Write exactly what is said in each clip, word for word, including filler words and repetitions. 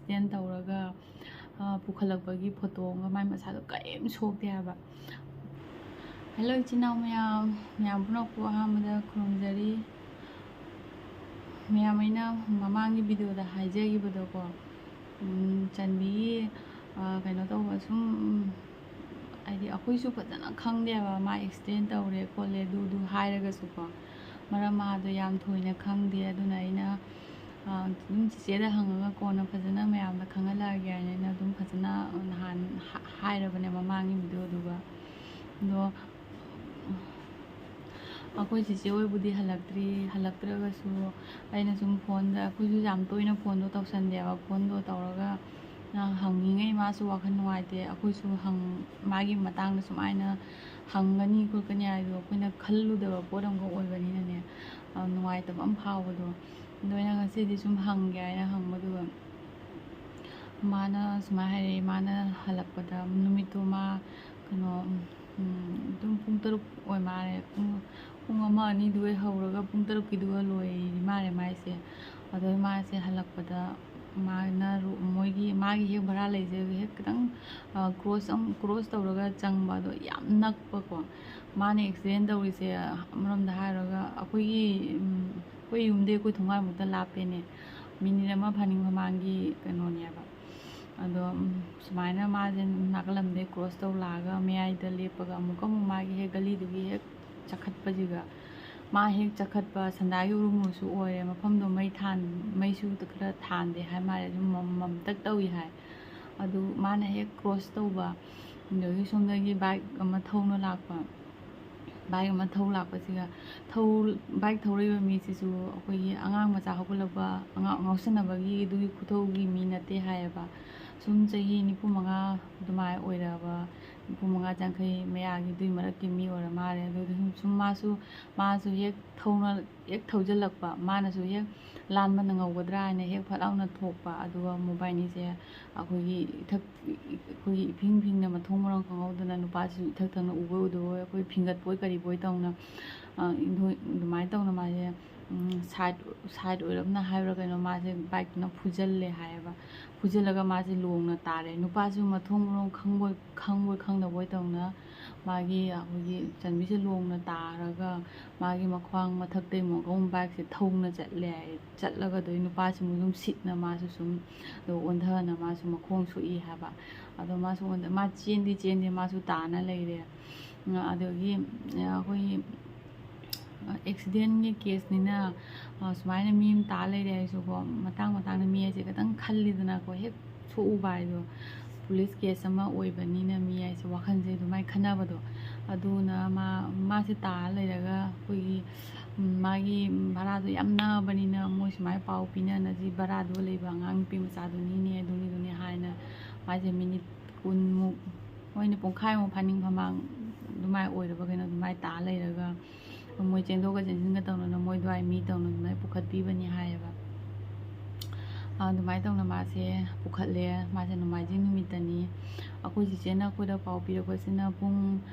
Accident ꯇꯧꯔꯒ ꯄꯨꯈꯠꯂꯛꯄꯒꯤ photo ꯑꯃꯒ꯫ ꯃꯥꯏ ꯃꯁꯥꯗꯣ ꯀꯔꯤꯝ ꯁꯣꯛꯇꯦ ꯍꯥꯏꯕ꯫ ꯍꯦꯜꯂꯣ ꯏꯆꯤꯟ ꯏꯅꯥꯎ ꯃꯌꯥꯝ, ꯃꯌꯥꯝ ꯄꯨꯝꯅꯃꯛꯄꯨ ꯑꯍꯥꯟꯕꯗ ꯈꯨꯔꯨꯝꯖꯔꯤ꯫ ꯃꯌꯥꯝ, ꯑꯩꯅ ꯃꯃꯥꯡꯒꯤ ꯚꯤꯗꯤꯑꯣꯗ ꯍꯥꯏꯖꯈꯤꯕꯗꯣꯀꯣ, ꯆꯟꯕꯤꯒꯤ ꯀꯩꯅꯣ ꯇꯧꯕ ꯁꯨꯝ, ꯍꯥꯏꯗꯤ ꯑꯩꯈꯣꯏꯁꯨ ꯐꯖꯅ ꯈꯪꯗꯦꯕ, ꯃꯥ ꯑꯦꯛꯁꯤꯗꯦꯟ ꯇꯧꯔꯦ ꯈꯣꯠꯂꯦ ꯑꯗꯨ ꯑꯗꯨ ꯍꯥꯏꯔꯒꯁꯨꯀꯣ, ꯃꯔꯝ ꯃꯥꯗꯣ ꯌꯥꯝ ꯊꯣꯏꯅ ꯈꯪꯗꯦ꯫ ꯑꯗꯨꯅ ꯑꯩꯅ ꯑꯗꯨꯝ ꯆꯤꯆꯦꯗ ꯍꯪꯉꯒ ꯀꯣꯟꯅ ꯐꯖꯅ ꯃꯌꯥꯝꯗ ꯈꯪꯍꯜꯂꯛꯑꯒꯦ ꯍꯥꯏꯅ ꯑꯩꯅ ꯑꯗꯨꯝ ꯐꯖꯅ ꯅꯍꯥꯟ ꯍꯥꯏꯔꯕꯅꯦ ꯃꯃꯥꯡꯒꯤ ꯚꯤꯗꯤꯑꯣꯗꯨꯒ꯫ ꯑꯗꯣ ꯑꯩꯈꯣꯏ ꯆꯤꯆꯦ ꯍꯣꯏꯕꯨꯗꯤ ꯍꯜꯂꯛꯇ꯭ꯔꯤ꯫ ꯍꯜꯂꯛꯇ꯭ꯔꯒꯁꯨ ꯑꯩꯅ ꯁꯨꯝ ꯐꯣꯟꯗ, ꯑꯩꯈꯣꯏꯁꯨ ꯌꯥꯝ ꯇꯣꯏꯅ ꯐꯣꯟꯗꯣ ꯇꯧꯁꯟꯗꯦꯕ, ꯐꯣꯟꯗꯣ ꯇꯧꯔꯒ ꯍꯪꯉꯤꯉꯩ ꯃꯥꯁꯨ ꯋꯥꯈꯜ ꯅꯨꯡꯉꯥꯏꯇꯦ꯫ ꯑꯩꯈꯣꯏꯁꯨ ꯃꯥꯒꯤ ꯃꯇꯥꯡꯗ ꯁꯨꯃꯥꯏꯅ ꯍꯪꯒꯅꯤ ꯈꯣꯠꯀꯅꯤ ꯍꯥꯏꯗꯣ ꯑꯩꯈꯣꯏꯅ ꯈꯜꯂꯨꯗꯕ ꯄꯣꯠ ꯑꯃꯈꯛ ꯑꯣꯏꯕꯅꯤꯅꯅꯦ, ꯅꯨꯡꯉꯥꯏꯇꯕ ꯑꯃ ꯐꯥꯎꯕꯗꯣ꯫ ꯑꯗꯣ ꯑꯩꯅ ꯉꯁꯤꯗꯤ ꯁꯨꯝ ꯍꯪꯒꯦ ꯍꯥꯏꯅ ꯍꯪꯕꯗꯨꯒ, ꯃꯥꯅ ꯁꯨꯃꯥꯏꯅ ꯍꯥꯏꯔꯛꯑꯦ꯫ ꯃꯥꯅ ꯍꯜꯂꯛꯄꯗ ꯅꯨꯃꯤꯠꯇꯣ ꯃꯥ ꯀꯩꯅꯣ, ꯑꯗꯨꯝ ꯄꯨꯡ ꯇꯔꯨꯛ ꯑꯣꯏ ꯃꯥꯜꯂꯦ, ꯄꯨꯡ ꯄꯨꯡ ꯑꯃ ꯑꯅꯤꯗꯨꯗꯩ ꯍꯧꯔꯒ ꯄꯨꯡ ꯇꯔꯨꯛꯀꯤꯗꯨꯒ ꯂꯣꯏꯔꯤ ꯃꯥꯜꯂꯦ ꯃꯥꯏꯁꯦ꯫ ꯑꯗꯩ ꯃꯥꯁꯦ ꯍꯜꯂꯛꯄꯗ ꯃꯥꯅ ꯔꯨ-, ꯃꯣꯏꯒꯤ, ꯃꯥꯒꯤ ꯍꯦꯛ ꯚꯔꯥ ꯂꯩꯖꯩ ꯍꯦꯛ ꯈꯤꯇꯪ ꯀ꯭ꯔꯣꯁ ꯑꯃ, ꯀ꯭ꯔꯣꯁ ꯇꯧꯔꯒ ꯆꯪꯕ, ꯑꯗꯣ ꯌꯥꯝ ꯅꯛꯄꯀꯣ꯫ ꯃꯥꯅ ꯑꯦꯛꯁꯤꯗꯦꯟ ꯇꯧꯔꯤꯁꯦ, ꯑꯃꯔꯣꯝꯗ ꯍꯥꯏꯔꯒ ꯑꯩꯈꯣꯏꯒꯤ, ꯑꯩꯈꯣꯏ ꯌꯨꯝꯗꯤ ꯑꯩꯈꯣꯏ ꯊꯣꯡꯒꯥꯟꯃꯨꯛꯇ ꯂꯥꯞꯄꯦꯅꯦ, ꯃꯤꯅꯤꯠ ꯑꯃ ꯐꯥꯅꯤꯡ ꯃꯃꯥꯡꯒꯤ ꯀꯩꯅꯣꯅꯦꯕ꯫ ꯑꯗꯣ ꯁꯨꯃꯥꯏꯅ ꯃꯥꯁꯦ ꯅꯥꯀꯜ ꯑꯃꯗꯩ ꯀ꯭ꯔꯣꯁ ꯇꯧ ꯂꯥꯛꯑꯒ ꯃꯌꯥꯏꯗ ꯂꯦꯞꯄꯒ ꯑꯃꯨꯛꯀ ꯑꯃꯨꯛ ꯃꯥꯒꯤ ꯍꯦꯛ ꯒꯂꯤꯗꯨꯒꯤ ꯍꯦꯛ ꯆꯈꯠꯄꯁꯤꯒ, ꯃꯥ ꯍꯦꯛ ꯆꯈꯠꯄ ꯁꯟꯗꯥꯒꯤ ꯎꯔꯨꯝ ꯑꯣꯏꯔꯁꯨ ꯑꯣꯏꯔꯦ, ꯃꯐꯝꯗꯣ ꯃꯩ ꯊꯥꯟ-, ꯃꯩꯁꯨ ꯈꯔ ꯊꯥꯟꯗꯦ ꯍꯥꯏ ꯃꯥꯜꯂꯦ, ꯑꯗꯨꯝ ꯃꯝ-, ꯃꯝꯇꯛ ꯇꯧꯏ ꯍꯥꯏ꯫ ꯑꯗꯨ ꯃꯥꯅ ꯍꯦꯛ ꯀ꯭ꯔꯣꯁ ꯇꯧꯕ, ꯑꯗꯒꯤ ꯁꯣꯝꯗꯒꯤ ꯕꯥꯏꯛ ꯑꯃ ꯊꯧꯅ ꯂꯥꯛꯄ, ꯕꯥꯏꯛ ꯑꯃ ꯊꯧ ꯂꯥꯛꯄꯁꯤꯒ, ꯊꯧ-, ꯕꯥꯏꯛ ꯊꯧꯔꯛꯏꯕ ꯃꯤꯁꯤꯁꯨ ꯑꯩꯈꯣꯏꯒꯤ ꯑꯉꯥꯡ ꯃꯆꯥ ꯍꯧꯒꯠꯂꯛꯄ, ꯑꯉꯥꯡ ꯉꯥꯎꯁꯟꯅꯕꯒꯤ ꯑꯗꯨꯒꯤ ꯈꯨꯊꯧꯒꯤ ꯃꯤ ꯅꯠꯇꯦ ꯍꯥꯏꯌꯦꯕ꯫ ꯁꯨꯝ ꯆꯍꯤ ꯅꯤꯐꯨ ꯃꯉꯥ ꯑꯗꯨꯃꯥꯏꯅ ꯑꯣꯏꯔꯛꯑꯕ, ꯅꯤꯐꯨ ꯃꯉꯥ ꯌꯥꯡꯈꯩ ꯃꯌꯥꯒꯤ ꯑꯗꯨꯒꯤ ꯃꯔꯛꯀꯤ ꯃꯤ ꯑꯣꯏꯔ ꯃꯥꯜꯂꯦ꯫ ꯑꯗꯨꯗ ꯁꯨꯝ, ꯁꯨꯝ ꯃꯥꯁꯨ, ꯃꯥꯁꯨ ꯍꯦꯛ ꯊꯧꯅ-, ꯍꯦꯛ ꯊꯧꯖꯤꯜꯂꯛꯄ, ꯃꯥꯅꯁꯨ ꯍꯦꯛ ꯂꯥꯟꯕ ꯅꯪꯍꯧꯒꯗ꯭ꯔꯥ ꯍꯥꯏꯅ ꯍꯦꯛ ꯐꯠ ꯂꯥꯎꯅ ꯊꯣꯛꯄ, ꯑꯗꯨꯒ ꯃꯣꯏꯕꯥꯅꯤꯁꯦ ꯑꯩꯈꯣꯏꯒꯤ ꯏꯊꯛ-, ꯑꯩꯈꯣꯏꯒꯤ ꯏꯐꯤꯡ ꯐꯤꯡꯅ ꯃꯊꯣꯡ ꯃꯔꯝ ꯈꯪꯍꯧꯗꯅ ꯅꯨꯄꯥꯁꯤꯁꯨ ꯏꯊꯛ ꯊꯪꯅ ꯎꯕꯣꯏ ꯎꯗꯕꯣꯏ ꯑꯩꯈꯣꯏ ꯐꯤꯡꯒꯠꯄꯣꯏ ꯀꯔꯤꯕꯣꯏ ꯇꯧꯅ, ꯑ, ꯑꯗꯨꯃꯥꯏꯅ ꯇꯧꯅ ꯃꯥꯁꯦ ꯁꯥꯏꯠ ꯁꯥꯏꯠ ꯑꯣꯏꯔꯞꯅ ꯍꯥꯏꯕ꯭ꯔꯥ ꯀꯩꯅꯣ, ꯃꯥꯁꯦ ꯕꯥꯏꯛꯇꯨꯅ ꯐꯨꯖꯜꯂꯦ ꯍꯥꯏꯌꯦꯕ꯫ ꯐꯨꯖꯜꯂꯒ ꯃꯥꯁꯦ ꯂꯣꯡꯅ ꯇꯥꯔꯦ꯫ ꯅꯨꯄꯥꯁꯨ ꯃꯊꯣꯡ ꯃꯔꯣꯡ ꯈꯪꯕꯣꯏ ꯈꯪꯕꯣꯏ ꯈꯪꯗꯕꯣꯏ ꯇꯧꯅ ꯃꯥꯒꯤ, ꯑꯩꯈꯣꯏꯒꯤ ꯆꯟꯕꯤꯁꯦ ꯂꯣꯡꯅ ꯇꯥꯔꯒ ꯃꯥꯒꯤ ꯃꯈ꯭ꯋꯥꯡ ꯃꯊꯛꯇꯩ ꯑꯃꯨꯛ ꯑꯃꯨꯛ ꯕꯥꯏꯛꯁꯦ ꯊꯧꯅ ꯆꯠꯂꯦ ꯍꯥꯏꯌꯦ꯫ ꯆꯠꯂꯒ ꯑꯗꯨꯗꯩ ꯅꯨꯄꯥꯁꯤꯃꯨꯛ ꯑꯗꯨꯝ ꯁꯤꯠꯅ ꯃꯥꯁꯨ ꯁꯨꯝ ꯑꯣꯟꯊꯅ ꯃꯥꯁꯨ ꯃꯈꯣꯡ ꯁꯣꯛꯏ ꯍꯥꯏꯕ꯫ ꯑꯗꯣ ꯃꯥꯁꯨ ꯑꯣꯟꯊ-, ꯃꯥ ꯆꯦꯟꯗꯤ ꯆꯦꯟꯗꯦ, ꯃꯥꯁꯨ ꯇꯥꯅ ꯂꯩꯔꯦ꯫ ꯑꯗꯒꯤ ꯑꯩꯈꯣꯏꯒꯤ ꯑꯦꯛꯁꯤꯗꯦꯟꯒꯤ ꯀꯦꯁꯅꯤꯅ, ꯑ, ꯁꯨꯃꯥꯏꯅ ꯃꯤ ꯑꯃ ꯇꯥ ꯂꯩꯔꯦ ꯍꯥꯏꯁꯨꯀꯣ, ꯃꯇꯥꯡ ꯃꯇꯥꯡꯗ ꯃꯤ ꯍꯥꯏꯁꯦ ꯈꯤꯇꯪ ꯈꯜꯂꯤꯗꯅꯀꯣ, ꯍꯦꯛ ꯁꯣꯛꯎꯕ ꯍꯥꯏꯗꯣ꯫ ꯄꯨꯂꯤꯁ ꯀꯦꯁ ꯑꯃ ꯑꯣꯏꯕꯅꯤꯅ ꯃꯤ ꯍꯥꯏꯁꯦ ꯋꯥꯈꯜꯁꯦ ꯑꯗꯨꯃꯥꯏꯅ ꯈꯟꯅꯕꯗꯣ꯫ ꯑꯗꯨꯅ ꯃꯥ, ꯃꯥꯁꯦ ꯇꯥꯔ ꯂꯩꯔꯒ ꯑꯩꯈꯣꯏꯒꯤ, ꯎꯝ, ꯃꯥꯒꯤ ꯚꯔꯥꯗꯣ ꯌꯥꯝ ꯅꯛꯑꯕꯅꯤꯅ ꯃꯣꯏ ꯁꯨꯃꯥꯏꯅ ꯄꯥꯎ ꯄꯤꯅꯅꯁꯤ, ꯚꯔꯥꯗꯣ ꯂꯩꯕ ꯑꯉꯥꯡ ꯅꯨꯄꯤ ꯃꯆꯥꯗꯨꯅꯤꯅꯦ, ꯑꯗꯨꯅꯤꯗꯨꯅꯦ ꯍꯥꯏꯅ ꯃꯥꯁꯦ ꯃꯤꯅꯤꯠ ꯀꯨꯟꯃꯨꯛ, ꯃꯣꯏꯅ ꯄꯨꯡꯈꯥꯏꯃꯨꯛ ꯐꯥꯅꯤꯡ ꯐꯃꯥꯡ ꯑꯗꯨꯃꯥꯏꯅ ꯑꯣꯏꯔꯕ ꯀꯩꯅꯣ, ꯑꯗꯨꯃꯥꯏꯅ ꯇꯥ ꯂꯩꯔꯒ ꯃꯣꯏ ꯆꯦꯟꯊꯣꯛꯀ ꯆꯦꯟꯁꯤꯟꯒ ꯇꯧꯅꯅ ꯃꯣꯏ ꯑꯗꯨꯋꯥꯏ ꯃꯤ ꯇꯧꯅ ꯑꯗꯨꯃꯥꯏꯅ ꯄꯨꯈꯠꯄꯤꯕꯅꯤ ꯍꯥꯏꯌꯦꯕ꯫ ꯑꯗꯨꯃꯥꯏꯅ ꯇꯧꯅ ꯃꯥꯁꯦ ꯄꯨꯈꯠꯂꯦ꯫ ꯃꯥꯁꯦ ꯅꯣꯡꯃꯥꯏꯖꯤꯡ ꯅꯨꯃꯤꯠꯇꯅꯤ꯫ ꯑꯩꯈꯣꯏ ꯆꯤꯆꯦꯅ ꯑꯩꯈꯣꯏꯗ ꯄꯥꯎ ꯄꯤꯔꯛꯄꯁꯤꯅ ꯄꯨꯡ,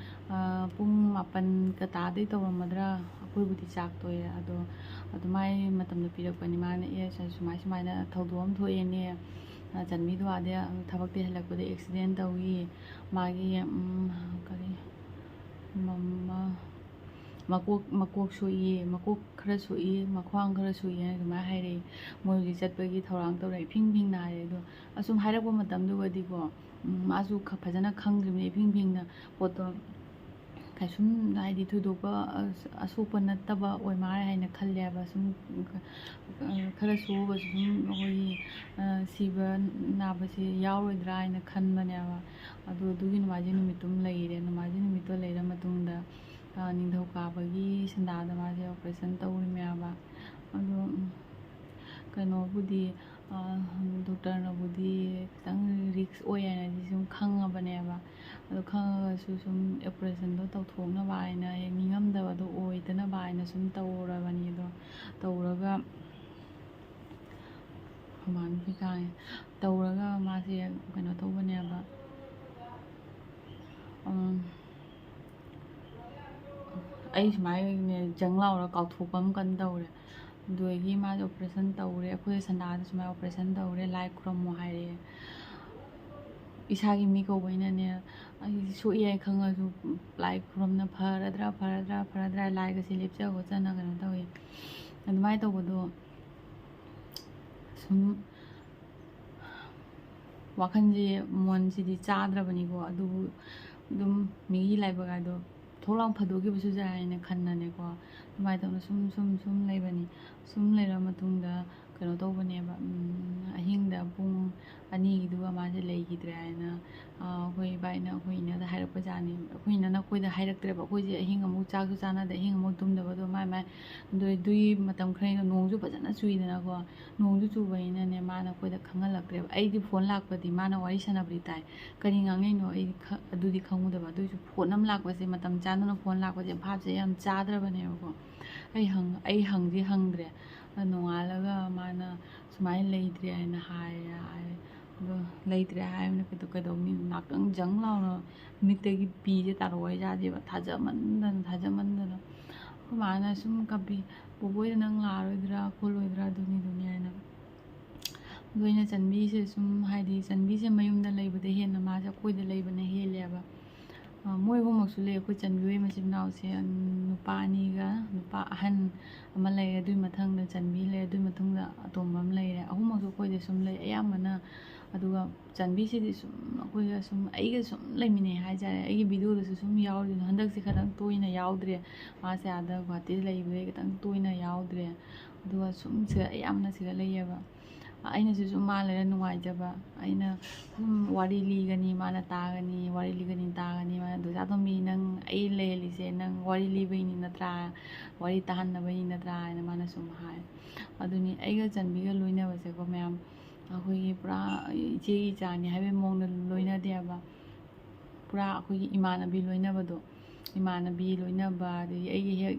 ꯑ, ꯄꯨꯡ ꯃꯥꯄꯟꯒ ꯇꯥꯗꯩ ꯇꯧꯔꯝꯃꯗ꯭ꯔꯥ, ꯑꯩꯈꯣꯏꯕꯨꯗꯤ ꯆꯥꯛ ꯇꯣꯛꯑꯦ꯫ ꯑꯗꯣ ꯑꯗꯨꯃꯥꯏ ꯃꯇꯝꯗ ꯄꯤꯔꯛꯄꯅꯤ꯫ ꯃꯥꯅ, "ꯑꯦ, ꯁ-, ꯁꯨꯃꯥꯏ ꯁꯨꯃꯥꯏꯅ ꯊꯧꯗꯣꯛ ꯑꯃ ꯊꯣꯛꯑꯦꯅꯦ, ꯑ, ꯆꯟꯕꯤꯗꯣ ꯑꯥꯗ ꯊꯕꯛꯇꯤ ꯍꯜꯂꯛꯄꯗ ꯑꯦꯛꯁꯤꯗꯦꯟ ꯇꯧꯏ, ꯃꯥꯒꯤ, ꯎꯝ, ꯀꯔꯤ, ꯃꯃ-, ꯃꯀꯣꯛ, ꯃꯀꯣꯛ ꯁꯣꯛꯏ, ꯃꯀꯣꯛ ꯈꯔ ꯁꯣꯛꯏ, ꯃꯈ꯭ꯋꯥꯡ ꯈꯔ ꯁꯣꯛꯏ" ꯍꯥꯏꯅ ꯑꯗꯨꯃꯥꯏꯅ ꯍꯥꯏꯔꯛꯏ꯫ ꯃꯣꯏ ꯍꯧꯖꯤꯛ ꯆꯠꯄꯒꯤ ꯊꯧꯔꯥꯡ ꯇꯧꯔꯦ, ꯏꯐꯤꯡ ꯐꯤꯡꯅ ꯍꯥꯏꯔꯦ꯫ ꯑꯗꯣ ꯑꯁꯨꯝ ꯍꯥꯏꯔꯛꯄ ꯃꯇꯝꯗꯨꯒꯗꯤꯀꯣ, ꯎꯝ, ꯃꯥꯁꯨ ꯈ-, ꯐꯖꯅ ꯈꯪꯗ꯭ꯔꯤꯕꯅꯤ, ꯏꯐꯤꯡ ꯐꯤꯡꯅ ꯄꯣꯠꯇꯣ ꯀꯩꯁꯨꯝ, ꯍꯥꯏꯗꯤ, ꯊꯣꯏꯗꯣꯛꯄ ꯑꯁ-, ꯑꯁꯣꯛꯄ ꯅꯠꯇꯕ ꯑꯣꯏ ꯃꯥꯜꯂꯦ ꯍꯥꯏꯅ ꯈꯜꯂꯦꯕ꯫ ꯁꯨꯝ ꯈ-, ꯈꯔ ꯁꯣꯛꯑꯒꯁꯨ ꯁꯨꯝ ꯑꯩꯈꯣꯏꯒꯤ, ꯑ, ꯁꯤꯕ ꯅꯥꯕꯁꯦ ꯌꯥꯎꯔꯣꯏꯗ꯭ꯔꯥ ꯍꯥꯏꯅ ꯈꯟꯕꯅꯦꯕ꯫ ꯑꯗꯨ ꯑꯗꯨꯒꯤ ꯅꯣꯡꯃꯥꯏꯖꯤꯡ ꯅꯨꯃꯤꯠꯇꯨꯝ ꯂꯩꯔꯦ꯫ ꯅꯣꯡꯃꯥꯏꯖꯤꯡ ꯅꯨꯃꯤꯠꯇꯣ ꯂꯩꯔ ꯃꯇꯨꯡꯗ, ꯑ, ꯅꯤꯡꯊꯧꯀꯥꯕꯒꯤ ꯁꯟꯗꯥꯗ ꯃꯥꯁꯦ ꯑꯣꯄꯔꯦꯁꯟ ꯇꯧꯔꯤꯃꯦꯕ꯫ ꯑꯗꯣ, ꯎꯝ, ꯀꯩꯅꯣꯕꯨꯗꯤ, ꯑ, ꯗꯣꯛꯇꯔꯅꯕꯨꯗꯤ ꯈꯤꯇꯪ ꯔꯤꯛꯁ ꯑꯣꯏ ꯍꯥꯏꯅꯗꯤ ꯁꯨꯝ ꯈꯪꯉꯕꯅꯦꯕ꯫ ꯑꯗꯣ ꯈꯪꯉꯒꯁꯨ ꯁꯨꯝ ꯑꯣꯄꯔꯦꯁꯟꯗꯣ ꯇꯧꯊꯣꯛꯅꯕ ꯍꯥꯏꯅ, ꯍꯦꯛ ꯅꯤꯡꯉꯝꯗꯕꯗꯣ ꯑꯣꯏꯗꯅꯕ ꯍꯥꯏꯅ ꯁꯨꯝ ꯇꯧꯔꯕꯅꯤ꯫ ꯑꯗꯣ ꯇꯧꯔꯒ, ꯍꯨꯃꯥꯡ ꯅꯨꯄꯤ ꯀꯥꯡꯉꯦ꯫ ꯇꯧꯔꯒ ꯃꯥꯁꯦ ꯀꯩꯅꯣ ꯇꯧꯕꯅꯦꯕ, ꯎꯝ, ꯑꯩ ꯁꯨꯃꯥꯏꯅꯅꯦ ꯖꯪ ꯂꯥꯎꯔ ꯀꯥꯎꯊꯣꯛꯄ ꯑꯃ ꯀꯟꯅ ꯇꯧꯔꯦ꯫ ꯑꯗꯨꯗꯒꯤ ꯃꯥꯁꯦ operation ꯇꯧꯔꯦ, ꯑꯩꯈꯣꯏ ꯁꯟꯗꯥꯗ ꯁꯨꯃꯥꯏꯅ operation ꯇꯧꯔꯦ, ꯂꯥꯏ ꯈꯨꯔꯝꯃꯣ ꯍꯥꯏꯔꯛꯑꯦ꯫ ꯏꯁꯥꯒꯤ ꯃꯤ ꯀꯧꯕꯅꯤꯅꯅꯦ, ꯑꯩ ꯁꯣꯛꯏ ꯍꯥꯏ ꯈꯪꯉꯁꯨ ꯂꯥꯏ ꯈꯨꯔꯝꯅ ꯐꯔꯗ꯭ꯔꯥ ꯐꯔꯗ꯭ꯔꯥ ꯐꯔꯗ꯭ꯔꯥ, ꯂꯥꯏꯒꯁꯦ ꯂꯦꯞꯆ ꯈꯣꯠꯆꯅ ꯀꯩꯅꯣ ꯇꯧꯋꯦ꯫ ꯑꯗꯨꯃꯥꯏꯅ ꯇꯧꯕꯗꯣ ꯁꯨꯝ ꯋꯥꯈꯜꯁꯦ, ꯃꯣꯟꯁꯤꯗꯤ ꯆꯥꯗ꯭ꯔꯕꯅꯤꯀꯣ, ꯑꯗꯨꯕꯨ ꯑꯗꯨꯝ ꯃꯤꯒꯤ ꯂꯥꯏꯕꯛ ꯍꯥꯏꯗꯣ ꯊꯣꯛꯂꯥꯎ ꯐꯥꯗꯣꯛꯈꯤꯕꯁꯨ ꯌꯥꯏ ꯍꯥꯏꯅ ꯈꯟꯗꯅꯦꯀꯣ꯫ ꯑꯗꯨꯃꯥꯏꯅ ꯇꯧꯅ ꯁꯨꯝ ꯁꯨꯝ ꯁꯨꯝ ꯂꯩꯕꯅꯤ꯫ ꯁꯨꯝ ꯂꯩꯔ ꯃꯇꯨꯡꯗ ꯀꯩꯅꯣ ꯇꯧꯕꯅꯦꯕ, ꯎꯝ, ꯑꯍꯤꯡꯗ ꯄꯨꯡ ꯑꯅꯤꯒꯤꯗꯨꯒ ꯃꯥꯁꯦ ꯂꯩꯈꯤꯗ꯭ꯔꯦ ꯍꯥꯏꯅ, ꯑ, ꯑꯩꯈꯣꯏ ꯏꯕꯥꯏꯅ ꯑꯩꯈꯣꯏ ꯏꯅꯗ ꯍꯥꯏꯔꯛꯄꯖꯥꯠꯅꯤ꯫ ꯑꯩꯈꯣꯏ ꯏꯅꯅ ꯑꯩꯈꯣꯏꯗ ꯍꯥꯏꯔꯛꯇ꯭ꯔꯦꯕ, ꯑꯩꯈꯣꯏꯁꯦ ꯑꯍꯤꯡ ꯑꯃꯨꯛ ꯆꯥꯛꯁꯨ ꯆꯥꯅꯗꯦ, ꯑꯍꯤꯡ ꯑꯃꯨꯛ ꯇꯨꯝꯗꯕꯗꯣ ꯃꯥꯏ ꯃꯥꯏ꯫ ꯑꯗꯨ ꯑꯗꯨꯒꯤ ꯃꯇꯝ ꯈꯔ ꯅꯣꯡꯁꯨ ꯐꯖꯅ ꯆꯨꯏꯗꯅꯀꯣ, ꯅꯣꯡꯁꯨ ꯆꯨꯕꯅꯤꯅꯅꯦ ꯃꯥꯅ ꯑꯩꯈꯣꯏꯗ ꯈꯪꯍꯜꯂꯛꯇ꯭ꯔꯦꯕ꯫ ꯑꯩꯗꯤ ꯐꯣꯟ ꯂꯥꯛꯄꯗꯤ ꯃꯥꯅ ꯋꯥꯔꯤ ꯁꯥꯟꯅꯕꯗꯤ ꯇꯥꯏ, ꯀꯔꯤ ꯉꯥꯡꯅꯩꯅꯣ ꯑꯩꯗꯤ ꯈ-, ꯑꯗꯨꯗꯤ ꯈꯪꯉꯨꯗꯕ꯫ ꯑꯗꯨꯏꯁꯨ ꯐꯣꯟ ꯑꯃ ꯂꯥꯛꯄꯁꯦ, ꯃꯇꯝ ꯆꯥꯗꯅ ꯐꯣꯟ ꯂꯥꯛꯄꯁꯦ ꯚꯥꯞꯁꯦ ꯌꯥꯝ ꯆꯥꯗ꯭ꯔꯕꯅꯦꯕꯀꯣ꯫ ꯑꯩ ꯍꯪ-, ꯑꯩ ꯍꯪꯗꯤ ꯍꯪꯗ꯭ꯔꯦ꯫ ꯑꯗꯣ ꯅꯣꯡꯉꯥꯜꯂꯒ ꯃꯥꯅ ꯁꯨꯃꯥꯏꯅ ꯂꯩꯇ꯭ꯔꯦ ꯍꯥꯏꯅ ꯍꯥꯏꯌꯦ ꯍꯥꯏ꯫ ꯑꯗꯣ ꯂꯩꯇ꯭ꯔꯦ ꯍꯥꯏꯕꯅ ꯀꯩꯗꯧ-, ꯀꯩꯗꯧꯅꯤ? ꯉꯥꯛꯇꯪ ꯖꯪ ꯂꯥꯎꯅ ꯃꯤꯠꯇꯒꯤ ꯄꯤꯁꯦ ꯇꯥꯔꯛꯑꯣ ꯍꯥꯏꯖꯥꯗꯦꯕ, ꯊꯥꯖꯃꯟꯗꯅ, ꯊꯥꯖꯃꯟꯗꯅ꯫ ꯑꯩꯈꯣꯏ ꯃꯥꯅ ꯁꯨꯝ ꯀꯞꯄꯤ, "ꯕꯣꯕꯣꯏꯗ ꯅꯪ ꯂꯥꯛꯑꯔꯣꯏꯗ꯭ꯔꯥ ꯈꯣꯠꯂꯣꯏꯗ꯭ꯔꯥ?" ꯑꯗꯨꯅꯤ ꯑꯗꯨꯅꯤ ꯍꯥꯏꯅ꯫ ꯑꯗꯣ ꯑꯩꯅ ꯆꯟꯕꯤꯁꯦ ꯁꯨꯝ, ꯍꯥꯏꯗꯤ ꯆꯟꯕꯤꯁꯦ ꯃꯌꯨꯝꯗ ꯂꯩꯕꯗ ꯍꯦꯟꯅ ꯃꯥꯁꯦ ꯑꯩꯈꯣꯏꯗ ꯂꯩꯕꯅ ꯍꯦꯜꯂꯦꯕ꯫ ꯑ, ꯃꯣꯏ ꯑꯍꯨꯝꯃꯛꯁꯨ ꯂꯩ꯫ ꯑꯩꯈꯣꯏ ꯆꯟꯕꯤ ꯍꯣꯏ ꯃꯆꯤꯟ ꯃꯅꯥꯎꯁꯦ, ꯎꯝ, ꯅꯨꯄꯥ ꯑꯅꯤꯒ ꯅꯨꯄꯥ ꯑꯍꯟ ꯑꯃ ꯂꯩꯔꯦ, ꯑꯗꯨꯒꯤ ꯃꯊꯪꯗ ꯆꯟꯕꯤ ꯂꯩꯔꯦ, ꯑꯗꯨꯒꯤ ꯃꯊꯪꯗ ꯑꯇꯣꯝꯕ ꯑꯃ ꯂꯩꯔꯦ꯫ ꯑꯍꯨꯝꯃꯛꯁꯨ ꯑꯩꯈꯣꯏꯗ ꯁꯨꯝ ꯂꯩ ꯑꯌꯥꯝꯕꯅ꯫ ꯑꯗꯨꯒ ꯆꯟꯕꯤꯁꯤꯗꯤ ꯁꯨꯝ ꯑꯩꯈꯣꯏꯒ ꯁꯨꯝ, ꯑꯩꯒ ꯁꯨꯝ ꯂꯩꯃꯤꯟꯅꯩ ꯍꯥꯏꯇꯥꯔꯦ꯫ ꯑꯩꯒꯤ ꯚꯤꯗꯤꯑꯣꯗꯁꯨ ꯁꯨꯝ ꯌꯥꯎꯔꯤꯗꯨꯅ ꯍꯟꯗꯛꯁꯦ ꯈꯤꯇꯪ ꯇꯣꯏꯅ ꯌꯥꯎꯗ꯭ꯔꯦ꯫ ꯃꯥꯁꯦ ꯑꯥꯗ ꯒꯨꯍꯥꯇꯤꯗ ꯂꯩꯕꯗꯒꯤ ꯈꯤꯇꯪ ꯇꯣꯏꯅ ꯌꯥꯎꯗ꯭ꯔꯦ꯫ ꯑꯗꯨꯒ ꯁꯨꯝ ꯁꯤꯗ ꯑꯌꯥꯝꯕꯅ ꯁꯤꯗ ꯂꯩꯌꯦꯕ꯫ ꯑꯩꯅꯁꯨ ꯁꯨꯝ ꯃꯥ ꯂꯩꯔ ꯅꯨꯡꯉꯥꯏꯖꯕ꯫ ꯑꯩꯅ ꯁꯨꯝ ꯋꯥꯔꯤ ꯂꯤꯒꯅꯤ, ꯃꯥꯅ ꯇꯥꯒꯅꯤ, ꯋꯥꯔꯤ ꯂꯤꯒꯅꯤ, ꯇꯥꯒꯅꯤ꯫ ꯃꯥꯅ, "ꯗꯣꯆꯥ ꯇꯣꯝꯕꯤ, ꯅꯪ ꯑꯩ ꯂꯩꯍꯜꯂꯤꯁꯦ ꯅꯪ ꯋꯥꯔꯤ ꯂꯤꯕꯩꯅꯤ ꯅꯠꯇ꯭ꯔꯥ? ꯋꯥꯔꯤ ꯇꯥꯍꯟꯅꯕꯩꯅꯤ ꯅꯠꯇ꯭ꯔꯥ?" ꯍꯥꯏꯅ ꯃꯥꯅ ꯁꯨꯝ ꯍꯥꯏ꯫ ꯑꯗꯨꯅꯤ ꯑꯩꯒ ꯆꯟꯕꯤꯒ ꯂꯣꯏꯅꯕꯁꯦꯀꯣ ꯃꯌꯥꯝ, ꯑꯩꯈꯣꯏꯒꯤ ꯄꯨꯔꯥ ꯏꯆꯦꯒꯤ ꯏꯆꯥꯅꯤ ꯍꯥꯏꯕꯒꯤ ꯃꯑꯣꯡꯗ ꯂꯣꯏꯅꯗꯦꯕ꯫ ꯄꯨꯔꯥ ꯑꯩꯈꯣꯏꯒꯤ ꯏꯃꯥꯟꯅꯕꯤ ꯂꯣꯏꯅꯕꯗꯣ, ꯏꯃꯥꯟꯅꯕꯤ ꯂꯣꯏꯅꯕ, ꯑꯗꯒꯤ ꯑꯩꯒꯤ ꯍꯦꯛ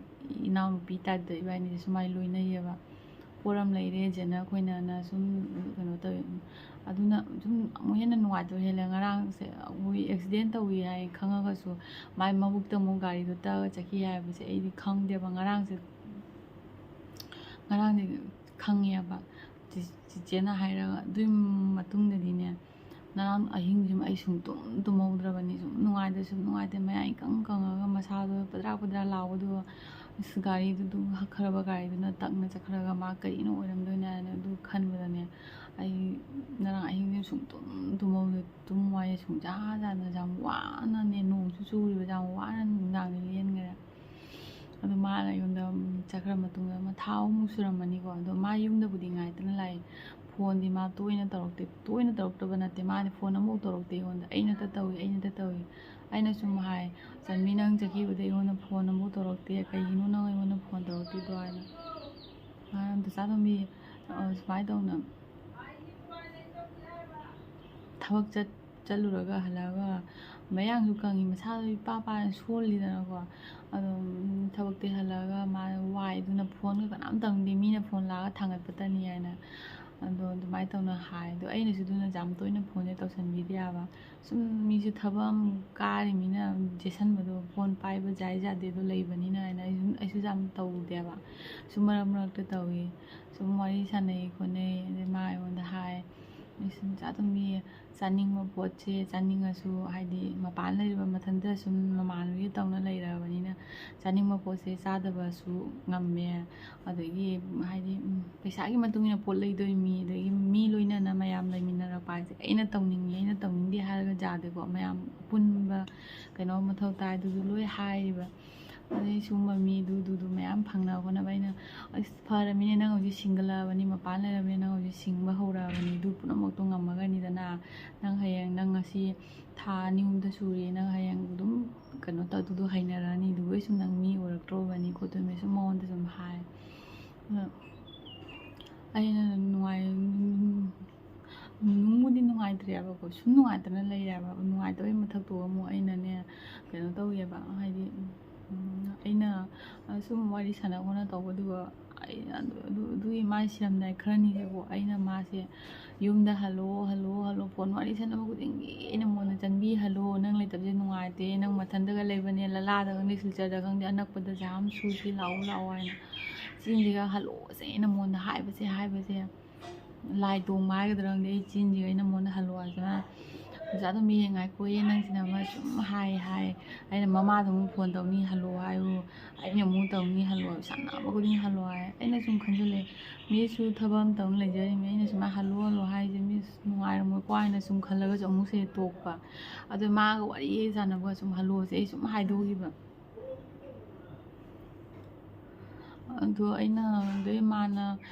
ꯏꯅꯥꯎꯅꯨꯄꯤ typeꯇ ꯏꯕꯥꯅꯤꯁꯦ ꯁꯨꯃꯥꯏꯅ ꯂꯣꯏꯅꯩꯌꯦꯕ꯫ ꯄꯣꯠ ꯑꯃ ꯂꯩꯔꯦ, ꯖꯦꯟꯅ ꯑꯩꯈꯣꯏꯅꯅ ꯁꯨꯝ ꯀꯩꯅꯣ ꯇꯧꯋꯦ꯫ ꯑꯗꯨꯅ ꯁꯨꯝ ꯑꯃꯨꯛ ꯍꯦꯟꯅ ꯅꯨꯡꯉꯥꯏꯇꯕ ꯍꯦꯜꯂꯦ꯫ ꯉꯔꯥꯡꯁꯦ ꯑꯩꯈꯣꯏ ꯑꯦꯛꯁꯤꯗꯦꯟ ꯇꯧꯏ ꯍꯥꯏ ꯈꯪꯉꯒꯁꯨ ꯃꯥꯏ ꯃꯕꯨꯛꯇ ꯑꯃꯨꯛ ꯒꯥꯔꯤꯗꯣ ꯇꯛꯑꯒ ꯆꯠꯈꯤ ꯍꯥꯏꯕꯁꯦ ꯑꯩꯗꯤ ꯈꯪꯗꯦꯕ꯫ ꯉꯔꯥꯡꯁꯦ ꯉꯔꯥꯡꯗꯤ ꯈꯪꯉꯦꯕ꯫ ꯆꯤ- ꯆꯤꯆꯦꯅ ꯍꯥꯏꯔꯒ ꯑꯗꯨꯒꯤ ꯃꯇꯨꯡꯗꯗꯤꯅꯦ, ꯉꯔꯥꯡ ꯑꯍꯤꯡꯁꯤꯃ ꯑꯩ ꯁꯨꯡꯇꯨꯝ ꯇꯨꯝꯍꯧꯗ꯭ꯔꯕꯅꯤ꯫ ꯁꯨꯝ ꯅꯨꯡꯉꯥꯏꯇꯦ, ꯁꯨꯝ ꯅꯨꯡꯉꯥꯏꯇꯦ, ꯃꯌꯥ ꯏꯀꯪ ꯀꯪꯉꯒ ꯃꯁꯥꯗꯣ ꯄꯗ꯭ꯔꯥ ꯄꯗ꯭ꯔꯥ ꯂꯥꯎꯕꯗꯣ, ꯑꯁ, ꯒꯥꯔꯤꯗꯨ ꯍꯛꯈ꯭ꯔꯕ ꯒꯥꯔꯤꯗꯨꯅ ꯇꯛꯅ ꯆꯠꯈ꯭ꯔꯒ ꯃꯥ ꯀꯔꯤꯅꯣ ꯑꯣꯏꯔꯝꯗꯣꯏꯅꯦ ꯍꯥꯏꯅ ꯑꯗꯨ ꯈꯟꯕꯗꯅꯦ, ꯑꯩ ꯉꯔꯥꯡ ꯑꯍꯤꯡꯁꯦ ꯁꯨꯡꯇꯨꯝ ꯇꯨꯝꯍꯧꯗꯦ꯫ ꯇꯨꯝ ꯋꯥꯏ ꯁꯨꯡꯖꯥ ꯖꯥꯗꯅ ꯌꯥꯝ ꯋꯥꯅꯅꯦ, ꯅꯣꯡꯁꯨ ꯆꯨꯔꯤꯕ, ꯌꯥꯝ ꯋꯥꯅ ꯅꯨꯡꯗꯥꯡꯗꯤ ꯂꯦꯟꯈ꯭ꯔꯦ꯫ ꯑꯗꯨ ꯃꯥꯅ ꯑꯩꯉꯣꯟꯗ, ꯎꯝ, ꯆꯠꯈ꯭ꯔ ꯃꯇꯨꯡꯗ ꯑꯃ ꯊꯥ ꯑꯍꯨꯝꯃꯨꯛ ꯁꯨꯔꯝꯃꯅꯤꯀꯣ꯫ ꯑꯗꯣ ꯃꯥ ꯌꯨꯝꯗꯕꯨꯗꯤ ꯉꯥꯏꯇꯅ ꯂꯥꯛꯑꯦ꯫ ꯐꯣꯟꯗꯤ ꯃꯥ ꯇꯣꯏꯅ ꯇꯧꯔꯛꯇꯦ, ꯇꯣꯏꯅ ꯇꯧꯔꯛꯇꯕ ꯅꯠꯇꯦ, ꯃꯥꯗꯤ ꯐꯣꯟ ꯑꯃꯐꯥꯎ ꯇꯧꯔꯛꯇꯦ ꯑꯩꯉꯣꯟꯗ꯫ ꯑꯩꯅꯇ ꯇꯧꯏ, ꯑꯩꯅꯇ ꯇꯧꯏ꯫ ꯑꯩꯅ ꯁꯨꯝ ꯍꯥꯏ, "ꯆꯟꯕꯤ, ꯅꯪ ꯆꯠꯈꯤꯕꯗꯩ ꯑꯩꯉꯣꯟꯗ ꯐꯣꯟ ꯑꯃꯐꯥꯎ ꯇꯧꯔꯛꯇꯦ, ꯀꯩꯒꯤꯅꯣ ꯅꯪ ꯑꯩꯉꯣꯟꯗ ꯐꯣꯟ ꯇꯧꯔꯛꯇ꯭ꯔꯤꯗꯣ?" ꯍꯥꯏꯅ꯫ ꯃꯥꯅ, "ꯗꯁꯥ ꯇꯣꯝꯕꯤ, ꯑ, ꯁꯨꯃꯥꯏꯅ ꯇꯧꯅ ꯊꯕꯛ ꯆꯠ-, ꯆꯠꯂꯨꯔꯒ ꯍꯜꯂꯛꯑꯒ ꯃꯌꯥꯡꯁꯨ ꯀꯪꯉꯤ, ꯃꯁꯥꯗꯣ ꯏꯄꯥ ꯄꯥꯔ ꯁꯣꯜꯂꯤꯗꯅꯀꯣ꯫ ꯑꯗꯨꯝ ꯊꯕꯛꯇꯤ ꯍꯜꯂꯛꯑꯒ ꯃꯥ ꯋꯥꯏ, ꯑꯗꯨꯅ ꯐꯣꯟꯒ ꯀꯅꯥꯝ ꯇꯧꯅꯤꯡꯗꯦ, ꯃꯤꯅ ꯐꯣꯟ ꯂꯥꯛꯑꯒ ꯊꯥꯡꯒꯠꯄꯇꯅꯤ" ꯍꯥꯏꯅ꯫ ꯑꯗꯣ ꯑꯗꯨꯃꯥꯏꯅ ꯇꯧꯅ ꯍꯥꯏ꯫ ꯑꯗꯣ ꯑꯩꯅꯁꯨ ꯑꯗꯨꯅ ꯌꯥꯝ ꯇꯣꯏꯅ ꯐꯣꯟꯁꯦ ꯇꯧꯁꯟꯕꯤꯗꯦ ꯍꯥꯏꯕ꯫ ꯁꯨꯝ ꯃꯤꯁꯨ ꯊꯕꯛ ꯑꯃ ꯀꯥꯔꯤꯃꯤꯅ ꯆꯦꯁꯟꯕꯗꯣ, ꯐꯣꯟ ꯄꯥꯏꯕ ꯌꯥꯏ ꯌꯥꯗꯦꯗꯣ ꯂꯩꯕꯅꯤꯅ ꯍꯥꯏꯅ ꯑꯩꯁꯨ, ꯑꯩꯁꯨ ꯌꯥꯝ ꯇꯧꯗꯦꯕ꯫ ꯁꯨꯝ ꯃꯔꯛ ꯃꯔꯛꯇ ꯇꯧꯏ꯫ ꯁꯨꯝ ꯋꯥꯔꯤ ꯁꯥꯟꯅꯩ ꯈꯣꯠꯅꯩ, ꯑꯗꯩ ꯃꯥ ꯑꯩꯉꯣꯟꯗ ꯍꯥꯏ, "ꯑꯩ ꯁꯨꯝ ꯆꯥ ꯑꯗꯨꯝ ꯃꯤ ꯆꯥꯅꯤꯡꯕ ꯄꯣꯠꯁꯦ ꯆꯥꯅꯤꯡꯉꯁꯨ", ꯍꯥꯏꯗꯤ ꯃꯄꯥꯟ ꯂꯩꯔꯤꯕ ꯃꯊꯟꯇ ꯁꯨꯝ ꯃꯃꯥꯟꯅꯕꯤ ꯇꯧꯅ ꯂꯩꯔꯕꯅꯤꯅ, "ꯆꯥꯅꯤꯡꯕ ꯄꯣꯠꯁꯦ ꯆꯥꯗꯕꯁꯨ ꯉꯝꯃꯦ, ꯑꯗꯒꯤ ꯍꯥꯏꯗꯤ, ꯎꯝ, ꯄꯩꯁꯥꯒꯤ ꯃꯇꯨꯡ ꯏꯟꯅ ꯄꯣꯠ ꯂꯩꯗꯣꯏ ꯃꯤ, ꯑꯗꯒꯤ ꯃꯤ ꯂꯣꯏꯅꯅ ꯃꯌꯥꯝ ꯂꯩꯃꯤꯟꯅꯔꯛꯄ ꯍꯥꯏꯁꯦ, ꯑꯩꯅ ꯇꯧꯅꯤꯡꯉꯤ, ꯑꯩꯅ ꯇꯧꯅꯤꯡꯗꯦ ꯍꯥꯏꯔꯒ ꯌꯥꯗꯦꯀꯣ, ꯃꯌꯥꯝ ꯑꯄꯨꯟꯕ ꯀꯩꯅꯣ ꯃꯊꯧ ꯇꯥꯏ", ꯑꯗꯨꯗꯨ ꯂꯣꯏ ꯍꯥꯏꯔꯤꯕ꯫ ꯑꯗꯩ ꯁꯤꯒꯨꯝꯕ ꯃꯤꯗꯨ, ꯑꯗꯨꯗꯨ ꯃꯌꯥꯝ ꯐꯪꯅꯕ ꯍꯣꯠꯅꯕ ꯑꯩꯅ, "ꯑꯁ, ꯐꯔꯃꯤꯅꯦ, ꯅꯪ ꯍꯧꯖꯤꯛ ꯁꯤꯡꯒꯠꯂꯛꯑꯕꯅꯤ, ꯃꯄꯥꯟ ꯂꯩꯔꯕꯅꯤ, ꯅꯪ ꯍꯧꯖꯤꯛ ꯁꯤꯡꯕ ꯍꯧꯔꯛꯑꯕꯅꯤ, ꯑꯗꯨ ꯄꯨꯝꯅꯃꯛꯇꯣ ꯉꯝꯃꯒꯅꯤꯗꯅ꯫ ꯅꯪ ꯍꯌꯦꯡ, ꯅꯪ ꯉꯁꯤ ꯊꯥ ꯑꯅꯤ ꯑꯍꯨꯝꯗ ꯁꯨꯔꯦ, ꯅꯪ ꯍꯌꯦꯡ ꯑꯗꯨꯝ ꯀꯩꯅꯣ ꯇꯧ-, ꯑꯗꯨꯗꯣ ꯍꯩꯅꯔꯛꯑꯅꯤ, ꯑꯗꯨꯒ ꯁꯨꯝ ꯅꯪ ꯃꯤ ꯑꯣꯏꯔꯛꯇ꯭ꯔꯣꯕꯅꯤ ꯈꯣꯠꯇꯣꯏꯅꯤ", ꯁꯨꯝ ꯃꯉꯣꯟꯗ ꯁꯨꯝ ꯍꯥꯏ꯫ ꯑꯗ ꯑꯩꯅ ꯅꯨꯡꯉꯥꯏ-, ꯅꯨꯡꯕꯨꯗꯤ ꯅꯨꯡꯉꯥꯏꯇ꯭ꯔꯦꯕꯀꯣ, ꯁꯨꯝ ꯅꯨꯡꯉꯥꯏꯇꯅ ꯂꯩꯔꯦꯕ꯫ ꯅꯨꯡꯉꯥꯏꯇꯕꯩ ꯃꯊꯛꯇꯨ ꯑꯃꯨꯛ ꯑꯩꯅꯅꯦ, ꯀꯩꯅꯣ ꯇꯧꯋꯦꯕ, ꯍꯥꯏꯗꯤ, ꯎꯝ, ꯑꯩꯅ, ꯑ, ꯁꯨꯝ ꯋꯥꯔꯤ ꯁꯥꯟꯅ ꯈꯣꯠꯅ ꯇꯧꯕꯗꯨꯒ ꯑꯩ ꯑꯗꯨ ꯑꯗꯨ ꯑꯗꯨꯒꯤ ꯃꯥꯏ ꯁꯤꯔꯝꯗꯥꯏ ꯈꯔꯅꯤꯁꯤꯕꯨ ꯑꯩꯅ ꯃꯥꯁꯦ ꯌꯨꯝꯗ "ꯍꯜꯂꯣ, ꯍꯜꯂꯣ, ꯍꯜꯂꯣ", ꯐꯣꯟ ꯋꯥꯔꯤ ꯁꯥꯟꯅꯕ ꯈꯨꯗꯤꯡꯒꯤ ꯑꯩꯅ ꯃꯉꯣꯟꯗ ꯆꯟꯕꯤ, "ꯍꯜꯂꯣ, ꯅꯪ ꯂꯩꯇꯕꯁꯦ ꯅꯨꯡꯉꯥꯏꯇꯦ, ꯅꯪ ꯃꯊꯟꯗꯒ ꯂꯩꯕꯅꯦ, ꯂꯂꯥꯗ ꯈꯪꯗꯦ, ꯁꯤꯜꯆꯔꯗ ꯈꯪꯗꯦ, ꯑꯅꯛꯄꯗ ꯖꯥꯝ ꯁꯨꯁꯤ ꯂꯥꯛꯑꯣ, ꯂꯥꯛꯑꯣ" ꯍꯥꯏꯅ ꯆꯤꯟꯁꯤꯒ "ꯍꯜꯂꯣꯁꯦ" ꯑꯩꯅ ꯃꯉꯣꯟꯗ ꯍꯥꯏꯕꯁꯦ, ꯍꯥꯏꯕꯁꯦ꯫ ꯂꯥꯏ ꯇꯣꯡꯕ ꯍꯥꯏꯒꯗ꯭ꯔꯥ ꯈꯪꯗꯦ, ꯑꯩ ꯆꯤꯟꯁꯤꯒ ꯑꯩꯅ ꯃꯉꯣꯟꯗ "ꯍꯜꯂꯣ" ꯍꯥꯏꯁꯤꯅ, "ꯑꯣꯖꯥ ꯇꯣꯝꯕꯤ, ꯍꯌꯦꯡ ꯉꯥꯏꯈꯣꯌꯦ, ꯅꯪꯁꯤꯅ ꯑꯃ ꯁꯨꯝ ꯍꯥꯏ ꯍꯥꯏ, ꯑꯩꯅ ꯃꯃꯥꯗ ꯑꯃꯨꯛ ꯐꯣꯟ ꯇꯧꯅꯤ, ꯍꯜꯂꯣ ꯍꯥꯏꯌꯨ, ꯑꯩꯅ ꯑꯃꯨꯛ ꯇꯧꯅꯤ, ꯍꯜꯂꯣ ꯍꯥꯏꯌꯨ, ꯁꯥꯟꯅꯕ ꯈꯨꯗꯤꯡ ꯍꯜꯂꯣ ꯍꯥꯏ", ꯑꯩꯅ ꯁꯨꯝ ꯈꯟꯖꯤꯜꯂꯦ, ꯃꯤꯁꯨ ꯊꯕꯛ ꯑꯃ ꯇꯧꯅ ꯂꯩꯖꯔꯤꯃꯤ, ꯑꯩꯅ ꯁꯨꯃꯥꯏꯅ "ꯍꯜꯂꯣ, ꯍꯜꯂꯣ" ꯍꯥꯏꯁꯦ ꯃꯤꯁ ꯅꯨꯡꯉꯥꯏꯔꯝꯃꯣꯏꯀꯣ ꯍꯥꯏꯅ ꯁꯨꯝ ꯈꯜꯂꯒꯁꯨ ꯑꯃꯨꯛꯁꯦ ꯇꯣꯛꯄ꯫ ꯑꯗꯣ ꯃꯥꯒ ꯋꯥꯔꯤ ꯁꯥꯟꯅꯕ ꯁꯨꯝ "ꯍꯜꯂꯣꯁꯦ" ꯑꯩ ꯁꯨꯝ ꯍꯥꯏꯗꯣꯛꯈꯤꯕ꯫ ꯑꯗꯣ ꯑꯩꯅ, ꯑꯗꯩ ꯃꯥꯅ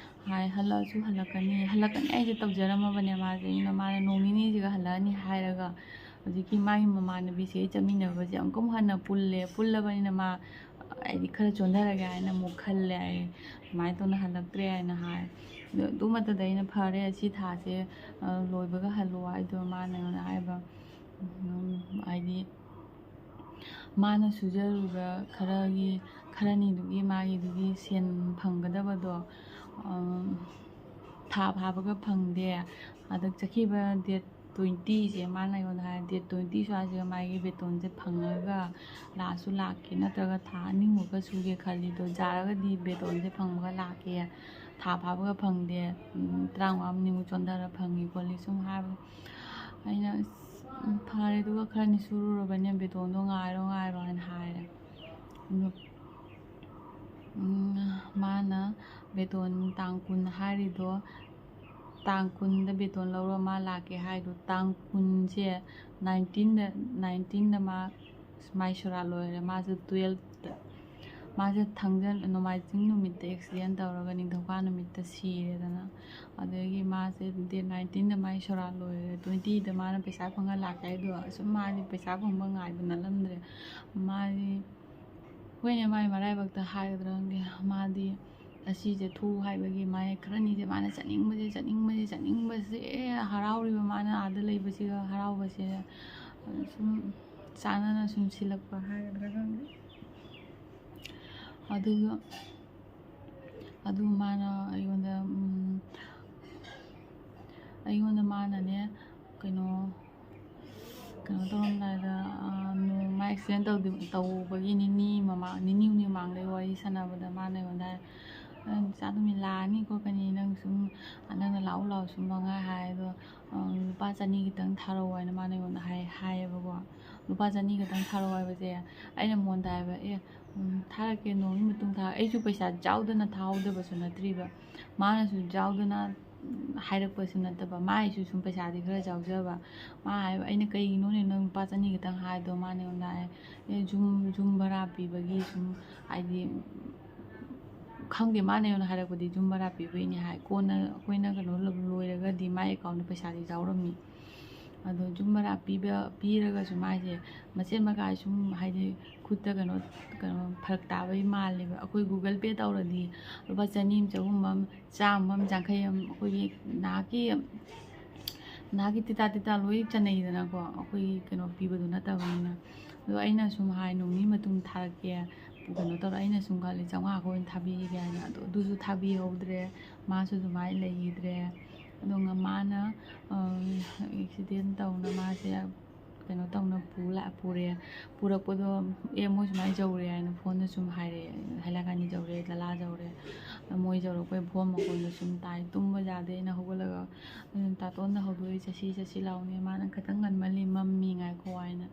ꯍꯥꯏ, "ꯍꯜꯂꯛꯑꯁꯨ ꯍꯜꯂꯛꯀꯅꯤ, ꯍꯜꯂꯛꯀꯅꯤ" ꯑꯩꯁꯦ ꯇꯧꯖꯔꯝꯃꯕꯅꯦ ꯃꯥꯁꯦ꯫ ꯑꯩꯅ, ꯃꯥꯅ ꯅꯣꯡ ꯅꯤꯅꯤꯁꯤꯒ ꯍꯜꯂꯛꯑꯅꯤ ꯍꯥꯏꯔꯒ, ꯍꯧꯖꯤꯛꯀꯤ ꯃꯥꯒꯤ ꯃꯃꯥꯟꯅꯕꯤꯁꯦ ꯑꯩ ꯆꯠꯃꯤꯟꯅꯕꯁꯦ ꯑꯃꯨꯛꯀ ꯑꯃꯨꯛ ꯍꯟꯅ ꯄꯨꯜꯂꯦ꯫ ꯄꯨꯜꯂꯕꯅꯤꯅ ꯃꯥ, ꯍꯥꯏꯗꯤ, ꯈꯔ ꯆꯣꯟꯊꯔꯒꯦ ꯍꯥꯏꯅ ꯑꯃꯨꯛ ꯈꯜꯂꯦ ꯑꯩ꯫ ꯑꯗꯨꯃꯥꯏꯅ ꯇꯧꯅ ꯍꯜꯂꯛꯇ꯭ꯔꯦ ꯍꯥꯏꯅ ꯍꯥꯏ꯫ ꯑꯗꯨ, ꯑꯗꯨꯃꯛꯇꯗ ꯑꯩꯅ, "ꯐꯔꯦ, ꯑꯁꯤ ꯊꯥꯁꯦ, ꯑ, ꯂꯣꯏꯕꯒ ꯍꯜꯂꯣ" ꯍꯥꯏꯗꯣ ꯃꯥꯅ ꯑꯩꯉꯣꯟꯗ ꯍꯥꯏꯕ꯫ ꯎꯝ, ꯍꯥꯏꯗꯤ, ꯃꯥꯅ ꯁꯨꯖꯔꯨꯕ ꯈꯔꯒꯤ, ꯈꯔꯅꯤꯗꯨꯒꯤ ꯃꯥꯒꯤꯗꯨꯒꯤ ꯁꯦꯟ ꯐꯪꯒꯗꯕꯗꯣ, ꯑꯝ, ꯊꯥ ꯐꯥꯕꯒ ꯐꯪꯗꯦ꯫ ꯍꯟꯗꯛ ꯆꯠꯈꯤꯕ date twenty ꯁꯦ ꯃꯥꯅ ꯑꯩꯉꯣꯟꯗ ꯍꯥꯏ, "Date twenty ꯁ꯭ꯋꯥꯏꯁꯤꯒ ꯃꯥꯒꯤ ꯕꯦꯇꯣꯟꯁꯦ ꯐꯪꯉꯒ ꯂꯥꯛꯑꯁꯨ ꯂꯥꯛꯀꯦ, ꯅꯠꯇ꯭ꯔꯒ ꯊꯥ ꯑꯅꯤꯃꯨꯛꯀ ꯁꯨꯒꯦ ꯈꯜꯂꯤꯗꯣ, ꯌꯥꯔꯒꯗꯤ ꯕꯦꯇꯣꯟꯁꯦ ꯐꯪꯕꯒ ꯂꯥꯛꯀꯦ, ꯊꯥ ꯐꯥꯕꯒ ꯐꯪꯗꯦ, ꯎꯝ, ꯇꯔꯥꯃꯉꯥ ꯃꯅꯨꯡ ꯆꯣꯟꯊꯔ ꯐꯪꯉꯤ ꯈꯣꯠꯂꯤ" ꯁꯨꯝ ꯍꯥꯏꯕ꯫ ꯑꯩꯅ, "ꯑꯁ, ꯐꯔꯦ, ꯑꯗꯨꯒ ꯈꯔꯅꯤ ꯁꯨꯔꯨꯔꯕꯅꯦ, ꯕꯦꯇꯣꯟꯗꯣ ꯉꯥꯏꯔꯣ, ꯉꯥꯏꯔꯣ" ꯍꯥꯏꯅ ꯍꯥꯏꯔꯦ꯫ ꯑꯗꯨ, ꯎꯝ, ꯃꯥꯅ ꯕꯦꯇꯣꯟ ꯇꯥꯡ ꯀꯨꯟ ꯍꯥꯏꯔꯤꯗꯣ, ꯇꯥꯡ ꯀꯨꯟꯗ ꯕꯦꯇꯣꯟ ꯂꯧꯔꯣ, ꯃꯥ ꯂꯥꯛꯀꯦ ꯍꯥꯏꯗꯣ, ꯇꯥꯡ ꯀꯨꯟꯁꯦ nineteenꯗ, nineteenꯗ ꯃꯥ, ꯃꯥꯏ ꯁꯣꯔꯥꯠ ꯂꯣꯏꯔꯦ꯫ ꯃꯥꯁꯦ twelveꯇ, ꯃꯥꯁꯦ ꯊꯥꯡꯖ, ꯅꯣꯡꯃꯥꯏꯖꯤꯡ ꯅꯨꯃꯤꯠꯇ accident ꯇꯧꯔꯒ ꯅꯤꯡꯊꯧꯀꯥ ꯅꯨꯃꯤꯠꯇ ꯁꯤꯔꯦꯗꯅ꯫ ꯑꯗꯒꯤ ꯃꯥꯁꯦ date nineteenꯗ ꯃꯥꯏ ꯁꯣꯔꯥꯠ ꯂꯣꯏꯔꯦ, twentyꯗ ꯃꯥꯅ ꯄꯩꯁꯥ ꯐꯪꯉ ꯂꯥꯛꯀꯦ ꯍꯥꯏꯗꯣ, ꯑꯁꯨꯝ ꯃꯥꯗꯤ ꯄꯩꯁꯥ ꯐꯪꯕ ꯉꯥꯏꯕ ꯅꯠꯂꯝꯗ꯭ꯔꯦ꯫ ꯃꯥꯗꯤ, ꯑꯩꯈꯣꯏꯅ ꯃꯥꯏ ꯃꯔꯥꯏꯕꯛꯇ ꯍꯥꯏꯒꯗ꯭ꯔꯥ ꯈꯪꯗꯦ, ꯃꯥꯗꯤ ꯑꯁꯤꯁꯦ ꯊꯣꯛꯎ ꯍꯥꯏꯕꯒꯤ ꯃꯥꯏ ꯈꯔꯅꯤꯁꯦ ꯃꯥꯅ ꯆꯠꯅꯤꯡꯕꯁꯦ, ꯆꯠꯅꯤꯡꯕꯁꯦ, ꯆꯠꯅꯤꯡꯕꯁꯦ, ꯑꯦ, ꯍꯔꯥꯎꯔꯤꯕ ꯃꯥꯅ ꯑꯥꯗ ꯂꯩꯕꯁꯤꯒ ꯍꯔꯥꯎꯕꯁꯦ ꯁꯨꯝ ꯆꯥꯟꯅꯅ ꯁꯨꯝ ꯁꯤꯜꯂꯛꯄ ꯍꯥꯏꯒꯗ꯭ꯔꯥ ꯈꯪꯗꯦ꯫ ꯑꯗꯨꯒ ꯑꯗꯨ ꯃꯥꯅ ꯑꯩꯉꯣꯟꯗ ꯎꯝ, ꯑꯩꯉꯣꯟꯗ ꯃꯥꯅꯅꯦ, ꯀꯩꯅꯣ ꯀꯩꯅꯣ ꯇꯧꯔꯝꯗꯥꯏꯗ, ꯃꯥ ꯑꯦꯛꯁꯤꯗꯦꯟ ꯇꯧꯕꯒꯤ ꯅꯤꯅꯤ ꯃꯃꯥꯡ, ꯅꯤꯅꯤ ꯍꯨꯝꯅꯤ ꯃꯃꯥꯡꯗꯩ ꯋꯥꯔꯤ ꯁꯥꯟꯅꯕꯗ ꯃꯥꯅ ꯑꯩꯉꯣꯟꯗ ꯍꯥꯏ, "ꯅꯪ ꯏꯆꯥ ꯅꯨꯃꯤꯠ ꯂꯥꯛꯑꯅꯤ ꯈꯣꯠꯀꯅꯤ, ꯅꯪ ꯁꯨꯝ ꯅꯪꯅ ꯂꯥꯛꯎ ꯂꯥꯛꯎ ꯁꯨꯝ ꯃꯉꯥꯏ ꯍꯥꯏ, ꯑꯗꯣ ꯂꯨꯄꯥ ꯆꯅꯤ ꯈꯤꯇꯪ ꯊꯥꯔꯛꯑꯣ" ꯍꯥꯏꯅ ꯃꯥꯅ ꯑꯩꯉꯣꯟꯗ ꯍꯥꯏ ꯍꯥꯏꯌꯦꯕꯀꯣ꯫ ꯂꯨꯄꯥ ꯆꯅꯤ ꯈꯛꯇꯪ ꯊꯥꯔꯛꯑꯣ ꯍꯥꯏꯕꯁꯦ ꯑꯩꯅ ꯃꯉꯣꯟꯗ ꯍꯥꯏꯕ, "ꯑꯦ, ꯎꯝ, ꯊꯥꯔꯛꯀꯦ, ꯅꯣꯡꯃꯒꯤ ꯃꯇꯨꯡ ꯊꯥꯔꯛ-," ꯑꯩꯁꯨ ꯄꯩꯁꯥ ꯌꯥꯎꯗꯅ ꯊꯥꯍꯧꯗꯕꯁꯨ ꯅꯠꯇ꯭ꯔꯤꯕ, ꯃꯥꯅꯁꯨ ꯌꯥꯎꯗꯅ ꯎꯝ, ꯍꯥꯏꯔꯛꯄꯁꯨ ꯅꯠꯇꯕ, ꯃꯥꯏꯁꯨ ꯁꯨꯝ ꯄꯩꯁꯥꯗꯤ ꯈꯔ ꯌꯥꯎꯖꯕ꯫ ꯃꯥ ꯍꯥꯏꯕ, ꯑꯩꯅ, "ꯀꯩꯒꯤꯅꯣꯅꯦ ꯅꯪ ꯂꯨꯄꯥ ꯆꯅꯤ ꯈꯛꯇꯪ ꯍꯥꯏꯗꯣ?" ꯃꯥꯅ ꯑꯩꯉꯣꯟꯗ ꯍꯥꯏ, "ꯑꯦ, ꯌꯨꯝ ꯌꯨꯝ ꯚꯔꯥ ꯄꯤꯕꯒꯤ ꯁꯨꯝ ꯍꯥꯏꯗꯤ ꯈꯪꯗꯦ, ꯃꯥꯅ ꯑꯩꯉꯣꯟꯗ ꯍꯥꯏꯔꯛꯄꯗꯤ ꯌꯨꯝ ꯚꯔꯥ ꯄꯤꯕꯩꯅꯦ ꯍꯥꯏ꯫ ꯀꯣꯟꯅ ꯑꯩꯈꯣꯏꯅ ꯀꯩꯅꯣ ꯂꯣꯏꯔꯒꯗꯤ ꯃꯥꯏ ꯑꯦꯀꯥꯎꯟꯗ ꯄꯩꯁꯥꯗꯤ ꯌꯥꯎꯔꯝꯃꯤ꯫ ꯑꯗꯣ ꯌꯨꯝ ꯚꯔꯥ ꯄꯤꯕ ꯄꯤꯔꯒꯁꯨ ꯃꯥꯏꯁꯦ ꯃꯆꯦꯠ ꯃꯀꯥꯏ ꯁꯨꯝ ꯍꯥꯏꯗꯤ ꯈꯨꯠꯇ ꯀꯩꯅꯣ ꯀꯩꯅꯣ ꯐꯔꯛ ꯇꯥꯕꯩ ꯃꯥꯜꯂꯦꯕ꯫ ꯑꯩꯈꯣꯏ Google Pay ꯇꯧꯔꯗꯤ ꯂꯨꯄꯥ ꯆꯅꯤ ꯑꯃ, ꯆꯍꯨꯝ ꯑꯃ, ꯆꯥꯝꯃ ꯑꯃ, ꯌꯥꯡꯈꯩ ꯑꯃ ꯑꯩꯈꯣꯏꯒꯤ ꯅꯍꯥꯛꯀꯤ ꯅꯍꯥꯛꯀꯤ ꯇꯤꯇꯥ ꯇꯤꯇꯥ ꯂꯣꯏ ꯆꯟꯅꯩꯗꯅꯀꯣ, ꯑꯩꯈꯣꯏꯒꯤ ꯀꯩꯅꯣ ꯄꯤꯕꯗꯣ ꯅꯠꯇꯕꯅꯤꯅ꯫ ꯑꯗꯣ ꯑꯩꯅ ꯁꯨꯝ ꯍꯥꯏ, "ꯅꯣꯡꯅꯤ ꯃꯇꯨꯡ ꯊꯥꯔꯛꯀꯦ, ꯀꯩꯅꯣ ꯇꯧꯔ ꯑꯩꯅ ꯁꯨꯝ ꯈꯜꯂꯤ ꯆꯥꯝꯃꯉꯥ ꯈꯛ ꯑꯣꯏꯅ ꯊꯥꯕꯤꯔꯒꯦ" ꯍꯥꯏꯅ꯫ ꯑꯗꯣ ꯑꯗꯨꯁꯨ ꯊꯥꯕꯤꯍꯧꯗ꯭ꯔꯦ, ꯃꯥꯁꯨ ꯑꯗꯨꯃꯥꯏꯅ ꯂꯩꯈꯤꯗ꯭ꯔꯦ꯫ ꯑꯗꯨꯒ ꯃꯥꯅ ꯑꯦꯛꯁꯤꯗꯦꯟ ꯇꯧꯅ ꯃꯥꯁꯦ ꯀꯩꯅꯣ ꯇꯧꯅ ꯄꯨ ꯂꯥꯛ-, ꯄꯨꯔꯦ꯫ ꯄꯨꯔꯛꯄꯗꯣ, "ꯑꯦ, ꯃꯣꯏ ꯁꯨꯃꯥꯏꯅ ꯌꯧꯔꯦ" ꯍꯥꯏꯅ ꯐꯣꯟꯗ ꯁꯨꯝ ꯍꯥꯏꯔꯛꯑꯦ, "ꯍꯥꯏꯂꯥꯀꯥꯅꯤ ꯌꯧꯔꯦ, ꯂꯂꯥ ꯌꯧꯔꯦ, ꯃꯣꯏ ꯌꯧꯔꯛꯄꯩ ꯐꯣꯟ ꯃꯈꯣꯟꯗꯣ ꯁꯨꯝ ꯇꯥꯏ"꯫ ꯇꯨꯝꯕ ꯌꯥꯗꯦ꯫ ꯑꯩꯅ ꯍꯧꯒꯠꯂꯒ ꯇꯥꯇꯣꯟꯗ ꯍꯧꯗꯣꯛꯑꯦ, "ꯆꯠꯁꯤ ꯆꯠꯁꯤ ꯂꯥꯎꯅꯦ"꯫ ꯃꯥꯅ "ꯈꯤꯇꯪ ꯉꯟꯃꯜꯂꯤ, ꯃꯝꯃꯤ, ꯉꯥꯏꯈꯣ" ꯍꯥꯏꯅ꯫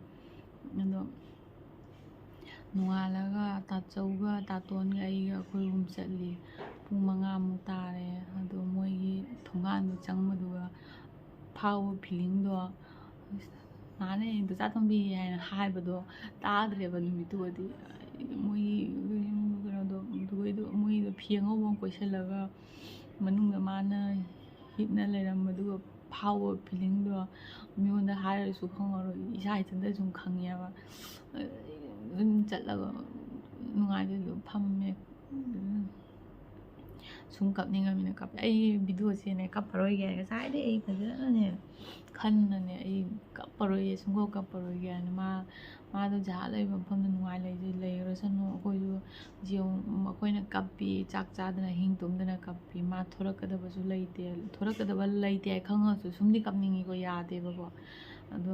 ꯑꯗꯣ ꯅꯣꯡꯉꯥꯜꯂꯒ ꯇꯥꯆꯧꯒ ꯇꯥꯇꯣꯟꯒ ꯑꯩꯒ ꯑꯩꯈꯣꯏ ꯑꯍꯨꯝ ꯆꯠꯂꯤ꯫ ꯄꯨꯡ ꯃꯉꯥꯃꯨꯛ ꯇꯥꯔꯦ꯫ ꯑꯗꯣ ꯃꯣꯏꯒꯤ ꯊꯣꯡꯒꯥꯟꯗ ꯆꯪꯕꯗꯨꯒ ꯐꯥꯎꯕ ꯐꯤꯂꯤꯡꯗꯣ, "ꯅꯍꯥꯟꯅꯦ ꯗꯣꯆꯥ ꯇꯣꯝꯕꯤ" ꯍꯥꯏꯅ ꯍꯥꯏꯕꯗꯣ ꯇꯥꯗ꯭ꯔꯦꯕ ꯅꯨꯃꯤꯠꯇꯨꯒꯗꯤ꯫ ꯃꯣꯏꯒꯤ ꯀꯩꯅꯣꯗꯣ, ꯑꯗꯨꯒꯩꯗꯣ, ꯃꯣꯏꯗꯣ ꯐꯤ ꯑꯉꯧꯕ ꯑꯃ ꯀꯣꯏꯁꯜꯂꯒ ꯃꯅꯨꯡꯗ ꯃꯥꯅ ꯍꯤꯞꯅ ꯂꯩꯔꯝꯕꯗꯨꯒ ꯐꯥꯎꯕ ꯐꯤꯂꯤꯡꯗꯣ ꯃꯤꯉꯣꯟꯗ ꯍꯥꯏꯔꯁꯨ ꯈꯪꯉꯔꯣꯏ, ꯏꯁꯥ ꯏꯊꯟꯇ ꯁꯨꯝ ꯈꯪꯉꯦꯕ꯫ ꯑꯗꯨꯝ ꯆꯠꯂꯒ ꯅꯨꯡꯉꯥꯏꯕꯗꯣ ꯐꯝꯃꯦ꯫ ꯁꯨꯝ ꯀꯞꯅꯤꯡꯉꯝꯃꯤꯅ ꯀꯞꯄꯦ꯫ ꯑꯩ ꯚꯤꯗꯤꯑꯣꯁꯦꯅꯦ ꯀꯞꯄꯔꯣꯏꯒꯦ꯫ ꯉꯁꯥꯏꯗꯩ ꯑꯩ ꯐꯖꯅꯅꯦ ꯈꯟꯅꯅꯦ ꯑꯩ ꯀꯞꯄꯔꯣꯏꯒꯦ, ꯁꯨꯡꯀꯞ ꯀꯞꯄꯔꯣꯏꯒꯦ ꯍꯥꯏꯅ꯫ ꯃꯥ, ꯃꯥꯗꯣ ꯖꯍꯥ ꯂꯩꯕ ꯃꯐꯝꯗ ꯅꯨꯡꯉꯥꯏ ꯂꯩꯖ-, ꯂꯩꯔꯁꯅꯨ꯫ ꯑꯩꯈꯣꯏꯁꯨ ꯌꯦꯡꯉꯨ, ꯑꯩꯈꯣꯏꯅ ꯀꯞꯄꯤ, ꯆꯥꯛ ꯆꯥꯗꯅ ꯑꯍꯤꯡ ꯇꯨꯝꯗꯅ ꯀꯞꯄꯤ꯫ ꯃꯥ ꯊꯣꯔꯛꯀꯗꯕꯁꯨ ꯂꯩꯇꯦ, ꯊꯣꯔꯛꯀꯗꯕ ꯂꯩꯇꯦ ꯍꯥꯏ ꯈꯪꯉꯁꯨ ꯁꯨꯝꯗꯤ ꯀꯞꯅꯤꯡꯉꯤꯀꯣ, ꯌꯥꯗꯦꯕꯀꯣ꯫ ꯑꯗꯣ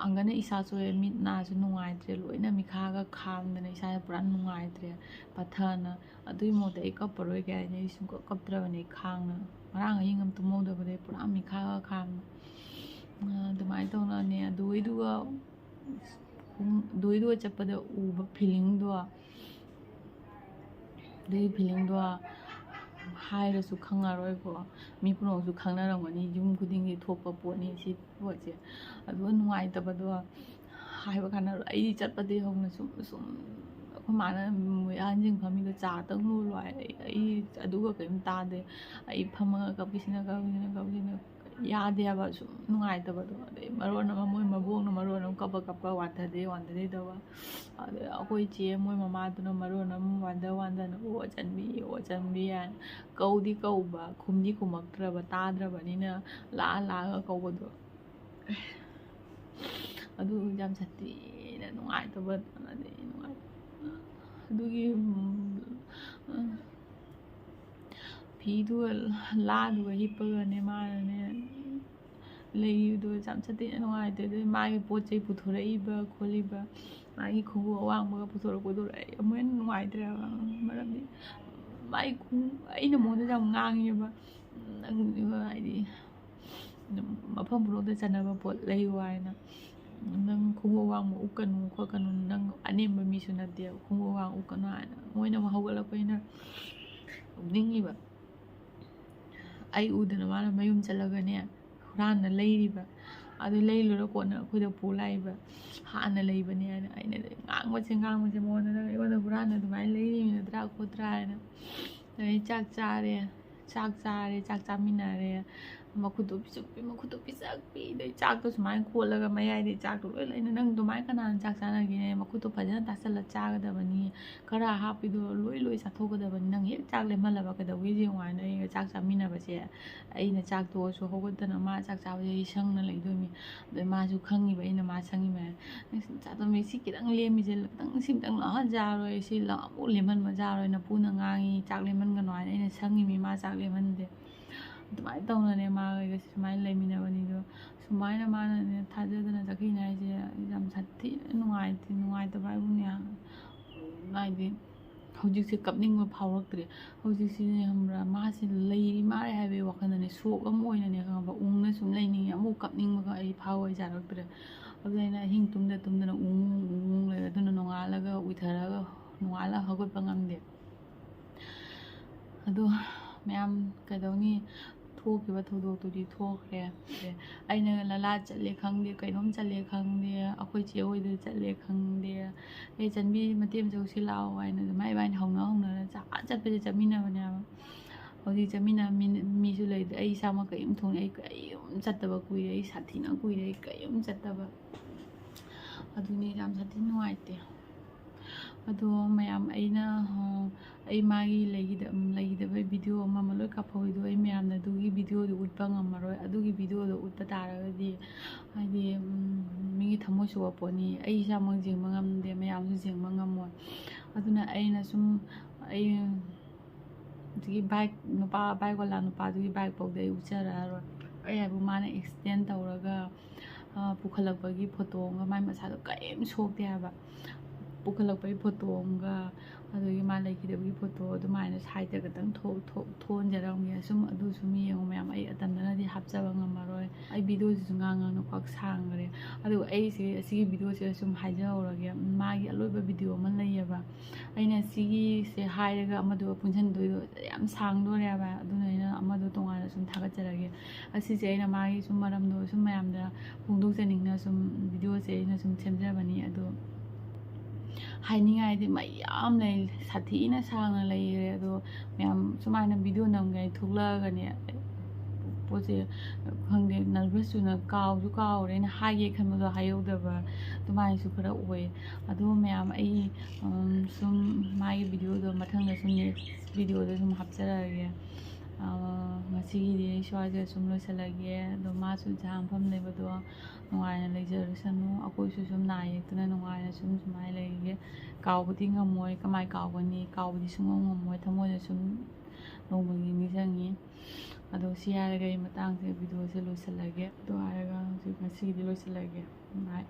ꯑꯪꯒꯅ ꯏꯁꯥ ꯁꯣꯛꯑꯦ, ꯃꯤꯠ ꯅꯥꯁꯨ ꯅꯨꯡꯉꯥꯏꯇ꯭ꯔꯦ, ꯂꯣꯏꯅ ꯃꯤꯈꯥꯒ ꯈꯥꯝꯗꯅ ꯏꯁꯥꯁꯦ ꯄꯨꯔꯥ ꯅꯨꯡꯉꯥꯏꯇ꯭ꯔꯦ, ꯄꯠꯊꯅ꯫ ꯑꯗꯨꯒꯤ ꯃꯍꯨꯠꯇ ꯑꯩ ꯀꯞꯄꯔꯣꯏꯒꯦ ꯍꯥꯏꯅ ꯑꯩ ꯁꯨꯡꯀꯞ ꯀꯞꯇ꯭ꯔꯕꯅꯦ, ꯈꯥꯡꯅ꯫ ꯉꯔꯥꯡ ꯑꯍꯤꯡ ꯑꯃ ꯇꯨꯝꯍꯧꯗꯕꯗꯩ ꯄꯨꯔꯥ ꯃꯤꯈꯥꯒ ꯈꯥꯝꯅ꯫ ꯑꯗꯨꯃꯥꯏꯅ ꯇꯧꯅꯅꯦ, ꯑꯗꯨꯒꯤꯗꯨꯒ, ꯑꯗꯨꯒꯤꯗꯨꯒ ꯆꯠꯄꯗ ꯎꯕ ꯐꯤꯂꯤꯡꯗꯣ, ꯑꯗꯨꯒꯤ ꯐꯤꯂꯤꯡꯗꯣ ꯍꯥꯏꯔꯁꯨ ꯈꯪꯉꯔꯣꯏꯀꯣ꯫ ꯃꯤ ꯄꯨꯝꯅꯃꯛꯁꯨ ꯈꯪꯅꯔꯝꯒꯅꯤ, ꯌꯨꯝ ꯈꯨꯗꯤꯡꯒꯤ ꯊꯣꯛꯄ ꯄꯣꯠꯅꯤ ꯁꯤ ꯄꯣꯠꯁꯦ꯫ ꯑꯗꯨꯒ ꯅꯨꯡꯉꯥꯏꯇꯕꯗꯣ ꯍꯥꯏꯕ ꯀꯥꯟꯅꯔꯣꯏ꯫ ꯑꯩ ꯆꯠꯄꯗꯒꯤ ꯍꯧꯅ ꯁꯨꯝ, ꯁꯨꯝ ꯑꯩꯈꯣꯏ ꯃꯥꯅ ꯃꯣꯏ ꯑꯍꯟꯁꯤꯡ ꯐꯝꯃꯤꯗꯣ ꯆꯥ ꯇꯪ ꯂꯣꯜꯂꯣ ꯍꯥꯏ꯫ ꯑꯩ, ꯑꯩ ꯑꯗꯨꯒ ꯀꯔꯤꯝ ꯇꯥꯗꯦ꯫ ꯑꯩ ꯐꯝꯃꯒ ꯀꯞꯈꯤꯁꯤꯅ, ꯀꯞꯈꯤꯁꯤꯅ, ꯀꯞꯈꯤꯁꯤꯅ ꯌꯥꯗꯦ ꯍꯥꯏꯕ꯫ ꯁꯨꯝ ꯅꯨꯡꯉꯥꯏꯇꯕꯗꯣ꯫ ꯑꯗꯩ ꯃꯔꯣꯟ ꯑꯃ ꯃꯣꯏ ꯃꯕꯣꯛꯅ ꯃꯔꯣꯟ ꯑꯃ ꯀꯞꯄ ꯀꯞꯄ ꯋꯥꯟꯊꯗꯦ, ꯋꯥꯟꯊꯗꯦ ꯇꯧꯕ꯫ ꯑꯗꯩ ꯑꯩꯈꯣꯏ ꯆꯦ ꯃꯣꯏ ꯃꯃꯥꯗꯨꯅ ꯃꯔꯣꯟ ꯑꯃ ꯋꯥꯟꯗ ꯋꯥꯟꯗꯅ, "ꯑꯣ ꯆꯟꯕꯤ, ꯑꯣ ꯆꯟꯕꯤ" ꯍꯥꯏꯅ ꯀꯧꯗꯤ ꯀꯧꯕ, ꯈꯨꯝꯗꯤ ꯈꯨꯝꯃꯛꯇ꯭ꯔꯕ, ꯇꯥꯗ꯭ꯔꯕꯅꯤꯅ ꯂꯥꯛꯑ ꯂꯥꯛꯑꯒ ꯀꯧꯕꯗꯣ꯫ ꯑꯗꯨ ꯌꯥꯝ ꯁꯥꯊꯤꯅ ꯅꯨꯡꯉꯥꯏꯇꯕ, ꯑꯗꯩ ꯅꯨꯡꯉꯥꯏ-, ꯑꯗꯨꯒꯤ, ꯎꯝ, ꯐꯤꯗꯨꯒ ꯂꯥꯗꯨꯒ ꯍꯤꯞꯄꯒꯅꯦ ꯃꯥꯅꯅꯦ ꯂꯩꯕꯗꯣ ꯌꯥꯝ ꯁꯥꯊꯤꯅ ꯅꯨꯡꯉꯥꯏꯇꯦ꯫ ꯑꯗꯨꯗꯩ ꯃꯥꯒꯤ ꯄꯣꯠ ꯆꯩ ꯄꯨꯊꯣꯔꯛꯏꯕ ꯈꯣꯠꯂꯤꯕ, ꯃꯥꯒꯤ ꯈꯣꯡꯎꯞ ꯑꯋꯥꯡꯕꯒ ꯄꯨꯊꯣꯔꯛꯄꯗꯣ ꯑꯩ ꯑꯃꯨꯛ ꯍꯦꯟꯅ ꯅꯨꯡꯉꯥꯏꯇ꯭ꯔꯦꯕ꯫ ꯃꯔꯝꯗꯤ ꯃꯥꯒꯤ ꯈꯣꯡꯎꯞ, ꯑꯩꯅ ꯃꯉꯣꯟꯗ ꯌꯥꯝ ꯉꯥꯡꯉꯦꯕ, "ꯅꯪ ꯍꯥꯏꯗꯤ ꯃꯐꯝ ꯄꯨꯝꯅꯃꯛꯇ ꯆꯟꯅꯕ ꯄꯣꯠ ꯂꯩꯌꯨ" ꯍꯥꯏꯅ꯫ "ꯅꯪ ꯈꯣꯡꯎꯞ ꯑꯋꯥꯡꯕ ꯎꯞꯀꯅꯨ ꯈꯣꯠꯀꯅꯨ, ꯅꯪ ꯑꯅꯦꯝꯕ ꯃꯤꯁꯨ ꯅꯠꯇꯦ, ꯈꯣꯡꯎꯞ ꯑꯋꯥꯡꯕ ꯎꯞꯀꯅꯨ" ꯍꯥꯏꯅ꯫ ꯃꯣꯏꯅ ꯑꯃꯨꯛ ꯍꯧꯒꯠꯂꯛꯄꯅꯤꯅ ꯅꯣꯛꯅꯤꯡꯉꯤꯕ꯫ ꯑꯩ ꯎꯗꯅ ꯃꯥꯅ ꯃꯌꯨꯝ ꯆꯠꯂꯒꯅꯦ, ꯍꯨꯔꯥꯟꯅ ꯂꯩꯔꯤꯕ꯫ ꯑꯗꯨ ꯂꯩꯔꯨꯔ ꯀꯣꯟꯅ ꯑꯩꯈꯣꯏꯗ ꯄꯨ ꯂꯥꯛꯏꯕ꯫ "ꯍꯥꯟꯅ ꯂꯩꯕꯅꯦ" ꯍꯥꯏꯅ ꯑꯩꯅ ꯉꯥꯡꯕꯁꯦ, ꯉꯥꯡꯕꯁꯦ ꯃꯉꯣꯟꯗ, "ꯅꯪ ꯑꯩꯉꯣꯟꯗ ꯍꯨꯔꯥꯟꯅ ꯑꯗꯨꯃꯥꯏꯅ ꯂꯩꯔꯤꯕ ꯅꯠꯇ꯭ꯔꯥ ꯈꯣꯠꯇ꯭ꯔꯥ?" ꯍꯥꯏꯅ꯫ ꯑꯗꯩ ꯆꯥꯛ ꯆꯥꯔꯦ, ꯆꯥꯛ ꯆꯥꯔꯦ, ꯆꯥꯛ ꯆꯥꯃꯤꯟꯅꯔꯦ꯫ ꯃꯈꯨꯠꯇꯣ ꯄꯤꯆꯨꯞꯄꯤ, ꯃꯈꯨꯠꯇꯣ ꯄꯤꯆꯛꯄꯤ, ꯑꯗꯩ ꯆꯥꯛꯇꯣ ꯁꯨꯃꯥꯏꯅ ꯈꯣꯠꯂꯒ ꯃꯌꯥꯏꯗꯩ ꯆꯥꯛꯇꯣ ꯂꯣꯏ ꯂꯩꯅ, "ꯅꯪ ꯑꯗꯨꯃꯥꯏꯅ ꯀꯅꯥꯅ ꯆꯥꯛ ꯆꯥꯅꯒꯦꯅꯦ? ꯃꯈꯨꯠꯇꯣ ꯐꯖꯅ ꯇꯥꯁꯜꯂ ꯆꯥꯒꯗꯕꯅꯤ, ꯈꯔ ꯍꯥꯞꯄꯤꯗꯣ ꯂꯣꯏ ꯂꯣꯏ ꯆꯥꯊꯣꯛꯀꯗꯕꯅꯤ, ꯅꯪ ꯍꯦꯛ ꯆꯥꯛ ꯂꯦꯝꯍꯜꯂꯕ ꯀꯩꯗꯧꯒꯦ ꯌꯦꯡꯉꯨ" ꯍꯥꯏꯅ ꯑꯩꯒ ꯆꯥꯛ ꯆꯥꯃꯤꯟꯅꯕꯁꯦ꯫ ꯑꯩꯅ ꯆꯥꯛ ꯇꯣꯛꯑꯁꯨ ꯍꯧꯒꯠꯇꯅ ꯃꯥ ꯆꯥꯛ ꯆꯥꯕꯁꯦ ꯑꯩ ꯁꯪꯅ ꯂꯩꯗꯣꯏꯅꯤ꯫ ꯑꯗꯩ ꯃꯥꯁꯨ ꯈꯪꯉꯤꯕ ꯑꯩꯅ ꯃꯥ ꯁꯪꯉꯤꯕ꯫ "ꯅꯪ ꯆꯥꯛꯇꯣ ꯁꯤ ꯈꯤꯇꯪ ꯂꯦꯝꯃꯤꯁꯦ ꯈꯤꯇꯪ, ꯁꯤ ꯈꯤꯇꯪ ꯂꯥꯛꯍꯟ ꯆꯥꯔꯣꯏ, ꯁꯤ ꯂꯥꯛ-, ꯑꯃꯨꯛ ꯂꯦꯝꯍꯟꯕ ꯆꯥꯔꯣꯏ, ꯅꯄꯨꯅ ꯉꯥꯡꯉꯤ ꯆꯥꯛ ꯂꯦꯝꯍꯟꯒꯅꯣ" ꯍꯥꯏꯅ ꯑꯩꯅ ꯁꯪꯉꯤꯃꯤ, ꯃꯥ ꯆꯥꯛ ꯂꯦꯝꯍꯟꯗꯦ꯫ ꯑꯗꯨꯃꯥꯏꯅ ꯇꯧꯅꯅꯦ ꯃꯥꯒ ꯑꯩꯒꯁꯦ ꯁꯨꯃꯥꯏꯅ ꯂꯩꯃꯤꯟꯅꯕꯅꯤꯗꯣ꯫ ꯁꯨꯃꯥꯏꯅ ꯃꯥꯅꯅꯦ ꯊꯥꯖꯗꯅ ꯆꯠꯈꯤꯅꯦ ꯍꯥꯏꯁꯦ ꯑꯩ ꯌꯥꯝ ꯁꯥꯊꯤꯅ ꯅꯨꯡꯉꯥꯏꯇꯦ, ꯅꯨꯡꯉꯥꯏꯇꯕ ꯍꯥꯏꯕꯨꯅꯦ꯫ ꯍꯥꯏꯗꯤ ꯍꯧꯖꯤꯛꯁꯦ ꯀꯞꯅꯤꯡꯕ ꯐꯥꯎꯔꯛꯇ꯭ꯔꯦ꯫ ꯍꯧꯖꯤꯛꯁꯤꯅꯦ ꯈꯪꯕ꯭ꯔꯥ, ꯃꯥꯁꯦ ꯂꯩꯔꯤ ꯃꯥꯜꯂꯦ ꯍꯥꯏꯕꯒꯤ ꯋꯥꯈꯜꯗꯅꯦ ꯁꯣꯛ ꯑꯃ ꯑꯣꯏꯅꯅꯦ ꯈꯪꯉꯕ, ꯎꯪꯅ ꯁꯨꯝ ꯂꯩꯅꯤꯡꯉꯦ, ꯑꯃꯨꯛ ꯀꯞꯅꯤꯡꯕꯒ ꯑꯩ ꯐꯥꯎꯕ ꯌꯥꯔꯛꯇ꯭ꯔꯦ꯫ ꯑꯗꯨꯗ ꯑꯩꯅ ꯑꯍꯤꯡ ꯇꯨꯝꯗ ꯇꯨꯝꯗꯅ ꯎꯪ ꯎꯪ ꯎꯪ ꯂꯩꯔꯦ꯫ ꯑꯗꯨꯅ ꯅꯣꯡꯉꯥꯜꯂꯒ ꯎꯏꯊꯔꯒ ꯅꯣꯡꯉꯥꯜꯂꯒ ꯍꯧꯒꯠꯄ ꯉꯝꯗꯦ꯫ ꯑꯗꯣ ꯃꯌꯥꯝ ꯀꯩꯗꯧꯅꯤ, ꯊꯣꯛꯈꯤꯕ ꯊꯧꯗꯣꯛꯇꯨꯗꯤ ꯊꯣꯛꯈ꯭ꯔꯦ꯫ ꯑꯗꯩ ꯑꯩꯅ ꯂꯂꯥ ꯆꯠꯂꯦ ꯈꯪꯗꯦ, ꯀꯩꯅꯣꯝ ꯆꯠꯂꯦ ꯈꯪꯗꯦ, ꯑꯩꯈꯣꯏ ꯆꯦ ꯍꯣꯏꯗ ꯆꯠꯂꯦ ꯈꯪꯗꯦ, "ꯑꯦ ꯆꯟꯕꯤ, ꯃꯇꯦꯛ ꯑꯃ ꯆꯧꯁꯤ ꯂꯥꯛꯑꯣ" ꯍꯥꯏꯅ ꯑꯗꯨꯃꯥꯏ ꯏꯕꯥꯅꯤ ꯍꯧꯅ ꯍꯧꯅꯔ ꯆꯥ ꯆꯠꯄꯁꯦ ꯆꯠꯃꯤꯟꯅꯕꯅꯦꯕ꯫ ꯍꯧꯖꯤꯛ ꯆꯠꯃꯤꯟꯅ ꯃꯤ-, ꯃꯤꯁꯨ ꯂꯩꯇꯦ꯫ ꯑꯩ ꯏꯁꯥꯃꯛ ꯀꯔꯤꯝ ꯊꯣꯡꯉꯦ, ꯑꯩ ꯀꯔꯤꯝ ꯆꯠꯇꯕ ꯀꯨꯏꯔꯦ, ꯑꯩ ꯁꯥꯊꯤꯅ ꯀꯨꯏꯔꯦ ꯑꯩ ꯀꯔꯤꯝ ꯆꯠꯇꯕ꯫ ꯑꯗꯨꯅꯤ ꯌꯥꯝ ꯁꯥꯊꯤꯅ ꯅꯨꯡꯉꯥꯏꯇꯦ꯫ ꯑꯗꯣ ꯃꯌꯥꯝ ꯑꯩꯅ, ꯑ, ꯑꯩ ꯃꯥꯒꯤ ꯂꯩꯈꯤꯗ-, ꯎꯝ, ꯂꯩꯈꯤꯗꯕꯩ ꯚꯤꯗꯤꯑꯣ ꯑꯃ ꯑꯃ ꯂꯣꯏ ꯀꯥꯞꯍꯧꯋꯤꯗꯣ, ꯑꯩ ꯃꯌꯥꯝꯅ ꯑꯗꯨꯒꯤ ꯚꯤꯗꯤꯑꯣꯗꯨ ꯎꯠꯄ ꯉꯝꯃꯔꯣꯏ꯫ ꯑꯗꯨꯒꯤ ꯚꯤꯗꯤꯑꯣꯗꯣ ꯎꯠꯄ ꯇꯥꯔꯒꯗꯤ, ꯍꯥꯏꯗꯤ, ꯎꯝ, ꯃꯤꯒꯤ ꯊꯃꯣꯏ ꯁꯣꯛꯄ ꯄꯣꯠꯅꯤ꯫ ꯑꯩ ꯏꯁꯥꯃꯛ ꯌꯦꯡꯕ ꯉꯝꯗꯦ, ꯃꯌꯥꯝꯁꯨ ꯌꯦꯡꯕ ꯉꯝꯃꯣꯏ꯫ ꯑꯗꯨꯅ ꯑꯩꯅ ꯁꯨꯝ, ꯑꯩ ꯍꯧꯖꯤꯛꯀꯤ ꯕꯥꯏꯛ ꯅꯨꯄꯥ, ꯕꯥꯏꯛ ꯋꯥꯂꯥ ꯅꯨꯄꯥꯗꯨꯒꯤ ꯕꯥꯏꯛ ꯐꯥꯎꯗꯤ ꯑꯩ ꯎꯠꯆꯔꯛꯑꯔꯣꯏ꯫ ꯑꯩ ꯍꯥꯏꯕꯨ ꯃꯥꯅ ꯑꯦꯛꯁꯤꯗꯦꯟ ꯇꯧꯔꯒ, ꯑ, ꯄꯨꯈꯠꯂꯛꯄꯒꯤ ꯐꯣꯇꯣ ꯑꯃꯒ, ꯃꯥꯏ ꯃꯁꯥꯗꯣ ꯀꯔꯤꯝ ꯁꯣꯛꯇꯦ ꯍꯥꯏꯕ, ꯄꯨꯈꯠꯂꯛꯄꯒꯤ ꯐꯣꯇꯣ ꯑꯃꯒ, ꯑꯗꯨꯗꯒꯤ ꯃꯥ ꯂꯩꯈꯤꯗꯕꯒꯤ ꯐꯣꯇꯣ, ꯑꯗꯨꯃꯥꯏꯅ ꯁꯥꯏꯠꯇ ꯈꯛꯇꯪ ꯊꯣꯛ-, ꯊꯣꯛ-, ꯊꯣꯛꯍꯟꯖꯔꯝꯒꯦ꯫ ꯁꯨꯝ ꯑꯗꯨ ꯁꯨꯝ ꯌꯦꯡꯉꯨ ꯃꯌꯥꯝ, ꯑꯩ ꯑꯇꯝꯅꯅꯗꯤ ꯍꯥꯞꯆꯕ ꯉꯝꯃꯔꯣꯏ꯫ ꯑꯩ ꯚꯤꯗꯤꯑꯣꯁꯤꯁꯨ ꯉꯥꯡ ꯉꯥꯡꯅ ꯄꯥꯛ ꯁꯥꯡꯈ꯭ꯔꯦ꯫ ꯑꯗꯨꯒ ꯑꯩꯁꯦ ꯑꯁꯤꯒꯤ ꯚꯤꯗꯤꯑꯣꯁꯤꯗ ꯁꯨꯝ ꯍꯥꯏꯖꯍꯧꯔꯒꯦ, ꯃꯥꯒꯤ ꯑꯂꯣꯏꯕ ꯚꯤꯗꯤꯑꯣ ꯑꯃ ꯂꯩꯌꯦꯕ, ꯑꯩꯅ ꯁꯤꯒꯤꯁꯦ ꯍꯥꯏꯔꯒ ꯑꯃꯗꯨꯒ ꯄꯨꯟꯁꯤꯟꯗꯣꯏꯗꯣ ꯌꯥꯝ ꯁꯥꯡꯗꯣꯔꯦ ꯍꯥꯏꯕ, ꯑꯗꯨꯅ ꯑꯩꯅ ꯑꯃꯗꯣ ꯇꯣꯉꯥꯟꯅ ꯁꯨꯝ ꯊꯥꯒꯠꯆꯔꯒꯦ꯫ ꯑꯁꯤꯁꯦ ꯑꯩꯅ ꯃꯥꯒꯤ ꯁꯨꯝ ꯃꯔꯝꯗꯣ ꯁꯨꯝ ꯃꯌꯥꯝꯗ ꯐꯣꯡꯗꯣꯛꯆꯅꯤꯡꯅ ꯁꯨꯝ ꯚꯤꯗꯤꯑꯣꯁꯦ ꯑꯩꯅ ꯁꯨꯝ ꯁꯦꯝꯖꯕꯅꯤ꯫ ꯑꯗꯣ ꯍꯥꯏꯅꯤꯡꯉꯥꯏꯗꯤ ꯃꯌꯥꯝ ꯂꯩ, ꯁꯥꯊꯤꯅ ꯁꯥꯡꯅ ꯂꯩꯈ꯭ꯔꯦ꯫ ꯑꯗꯣ ꯃꯌꯥꯝ ꯁꯨꯃꯥꯏꯅ ꯚꯤꯗꯤꯑꯣ ꯅꯝꯒꯦ ꯊꯣꯛꯂꯛꯑꯒꯅꯦ, ꯄꯣꯠꯁꯦ ꯈꯪꯗꯦ, ꯅꯔꯚꯁꯁꯨꯅ ꯀꯥꯎꯁꯨ ꯀꯥꯎꯔꯦ, ꯑꯩꯅ ꯍꯥꯏꯒꯦ ꯈꯟꯕꯗꯣ ꯍꯥꯏꯍꯧꯗꯕ ꯑꯗꯨꯃꯥꯏꯅꯁꯨ ꯈꯔ ꯑꯣꯏ꯫ ꯑꯗꯣ ꯃꯌꯥꯝ, ꯑꯩ ꯎꯝ, ꯁꯨꯝ ꯃꯥꯒꯤ ꯚꯤꯗꯤꯑꯣꯗꯣ ꯃꯊꯪꯗ ꯁꯨꯝ ꯅꯦꯛꯁ ꯚꯤꯗꯤꯑꯣꯗ ꯁꯨꯝ ꯍꯥꯞꯆꯔꯛꯑꯒꯦ꯫ ꯑ, ꯉꯁꯤꯒꯤꯗꯤ ꯑꯩ ꯁ꯭ꯋꯥꯏꯗ ꯁꯨꯝ ꯂꯣꯏꯁꯤꯜꯂꯒꯦ꯫ ꯑꯗꯣ ꯃꯥꯁꯨ ꯖꯍꯥ ꯃꯐꯝ ꯂꯩꯕꯗꯣ ꯅꯨꯡꯉꯥꯏꯅ ꯂꯩꯖꯔꯁꯅꯨ, ꯑꯩꯈꯣꯏꯁꯨ ꯁꯨꯝ ꯅꯥ ꯌꯦꯛꯇꯅ ꯅꯨꯡꯉꯥꯏꯅ ꯁꯨꯝ ꯁꯨꯃꯥꯏꯅ ꯂꯩꯔꯤꯒꯦ꯫ ꯀꯥꯎꯕꯗꯤ ꯉꯝꯃꯣꯏ, ꯀꯃꯥꯏ ꯀꯥꯎꯒꯅꯤ? ꯀꯥꯎꯕꯗꯤ ꯁꯨꯡꯉꯝ ꯉꯝꯃꯣꯏ, ꯊꯃꯣꯏꯗ ꯁꯨꯝ ꯅꯣꯡꯃꯒꯤ ꯅꯤꯡꯁꯤꯡꯉꯤ꯫ ꯑꯗꯣ ꯁꯤ ꯍꯥꯏꯔꯒ ꯑꯩ ꯃꯇꯥꯡꯁꯦ ꯚꯤꯗꯤꯑꯣꯁꯦ ꯂꯣꯏꯁꯤꯜꯂꯒꯦ꯫ ꯑꯗꯨ ꯍꯥꯏꯔꯒ ꯍꯧꯖꯤꯛ ꯉꯁꯤꯒꯤꯗꯤ ꯂꯣꯏꯁꯤꯜꯂꯒꯦ꯫ Bye꯫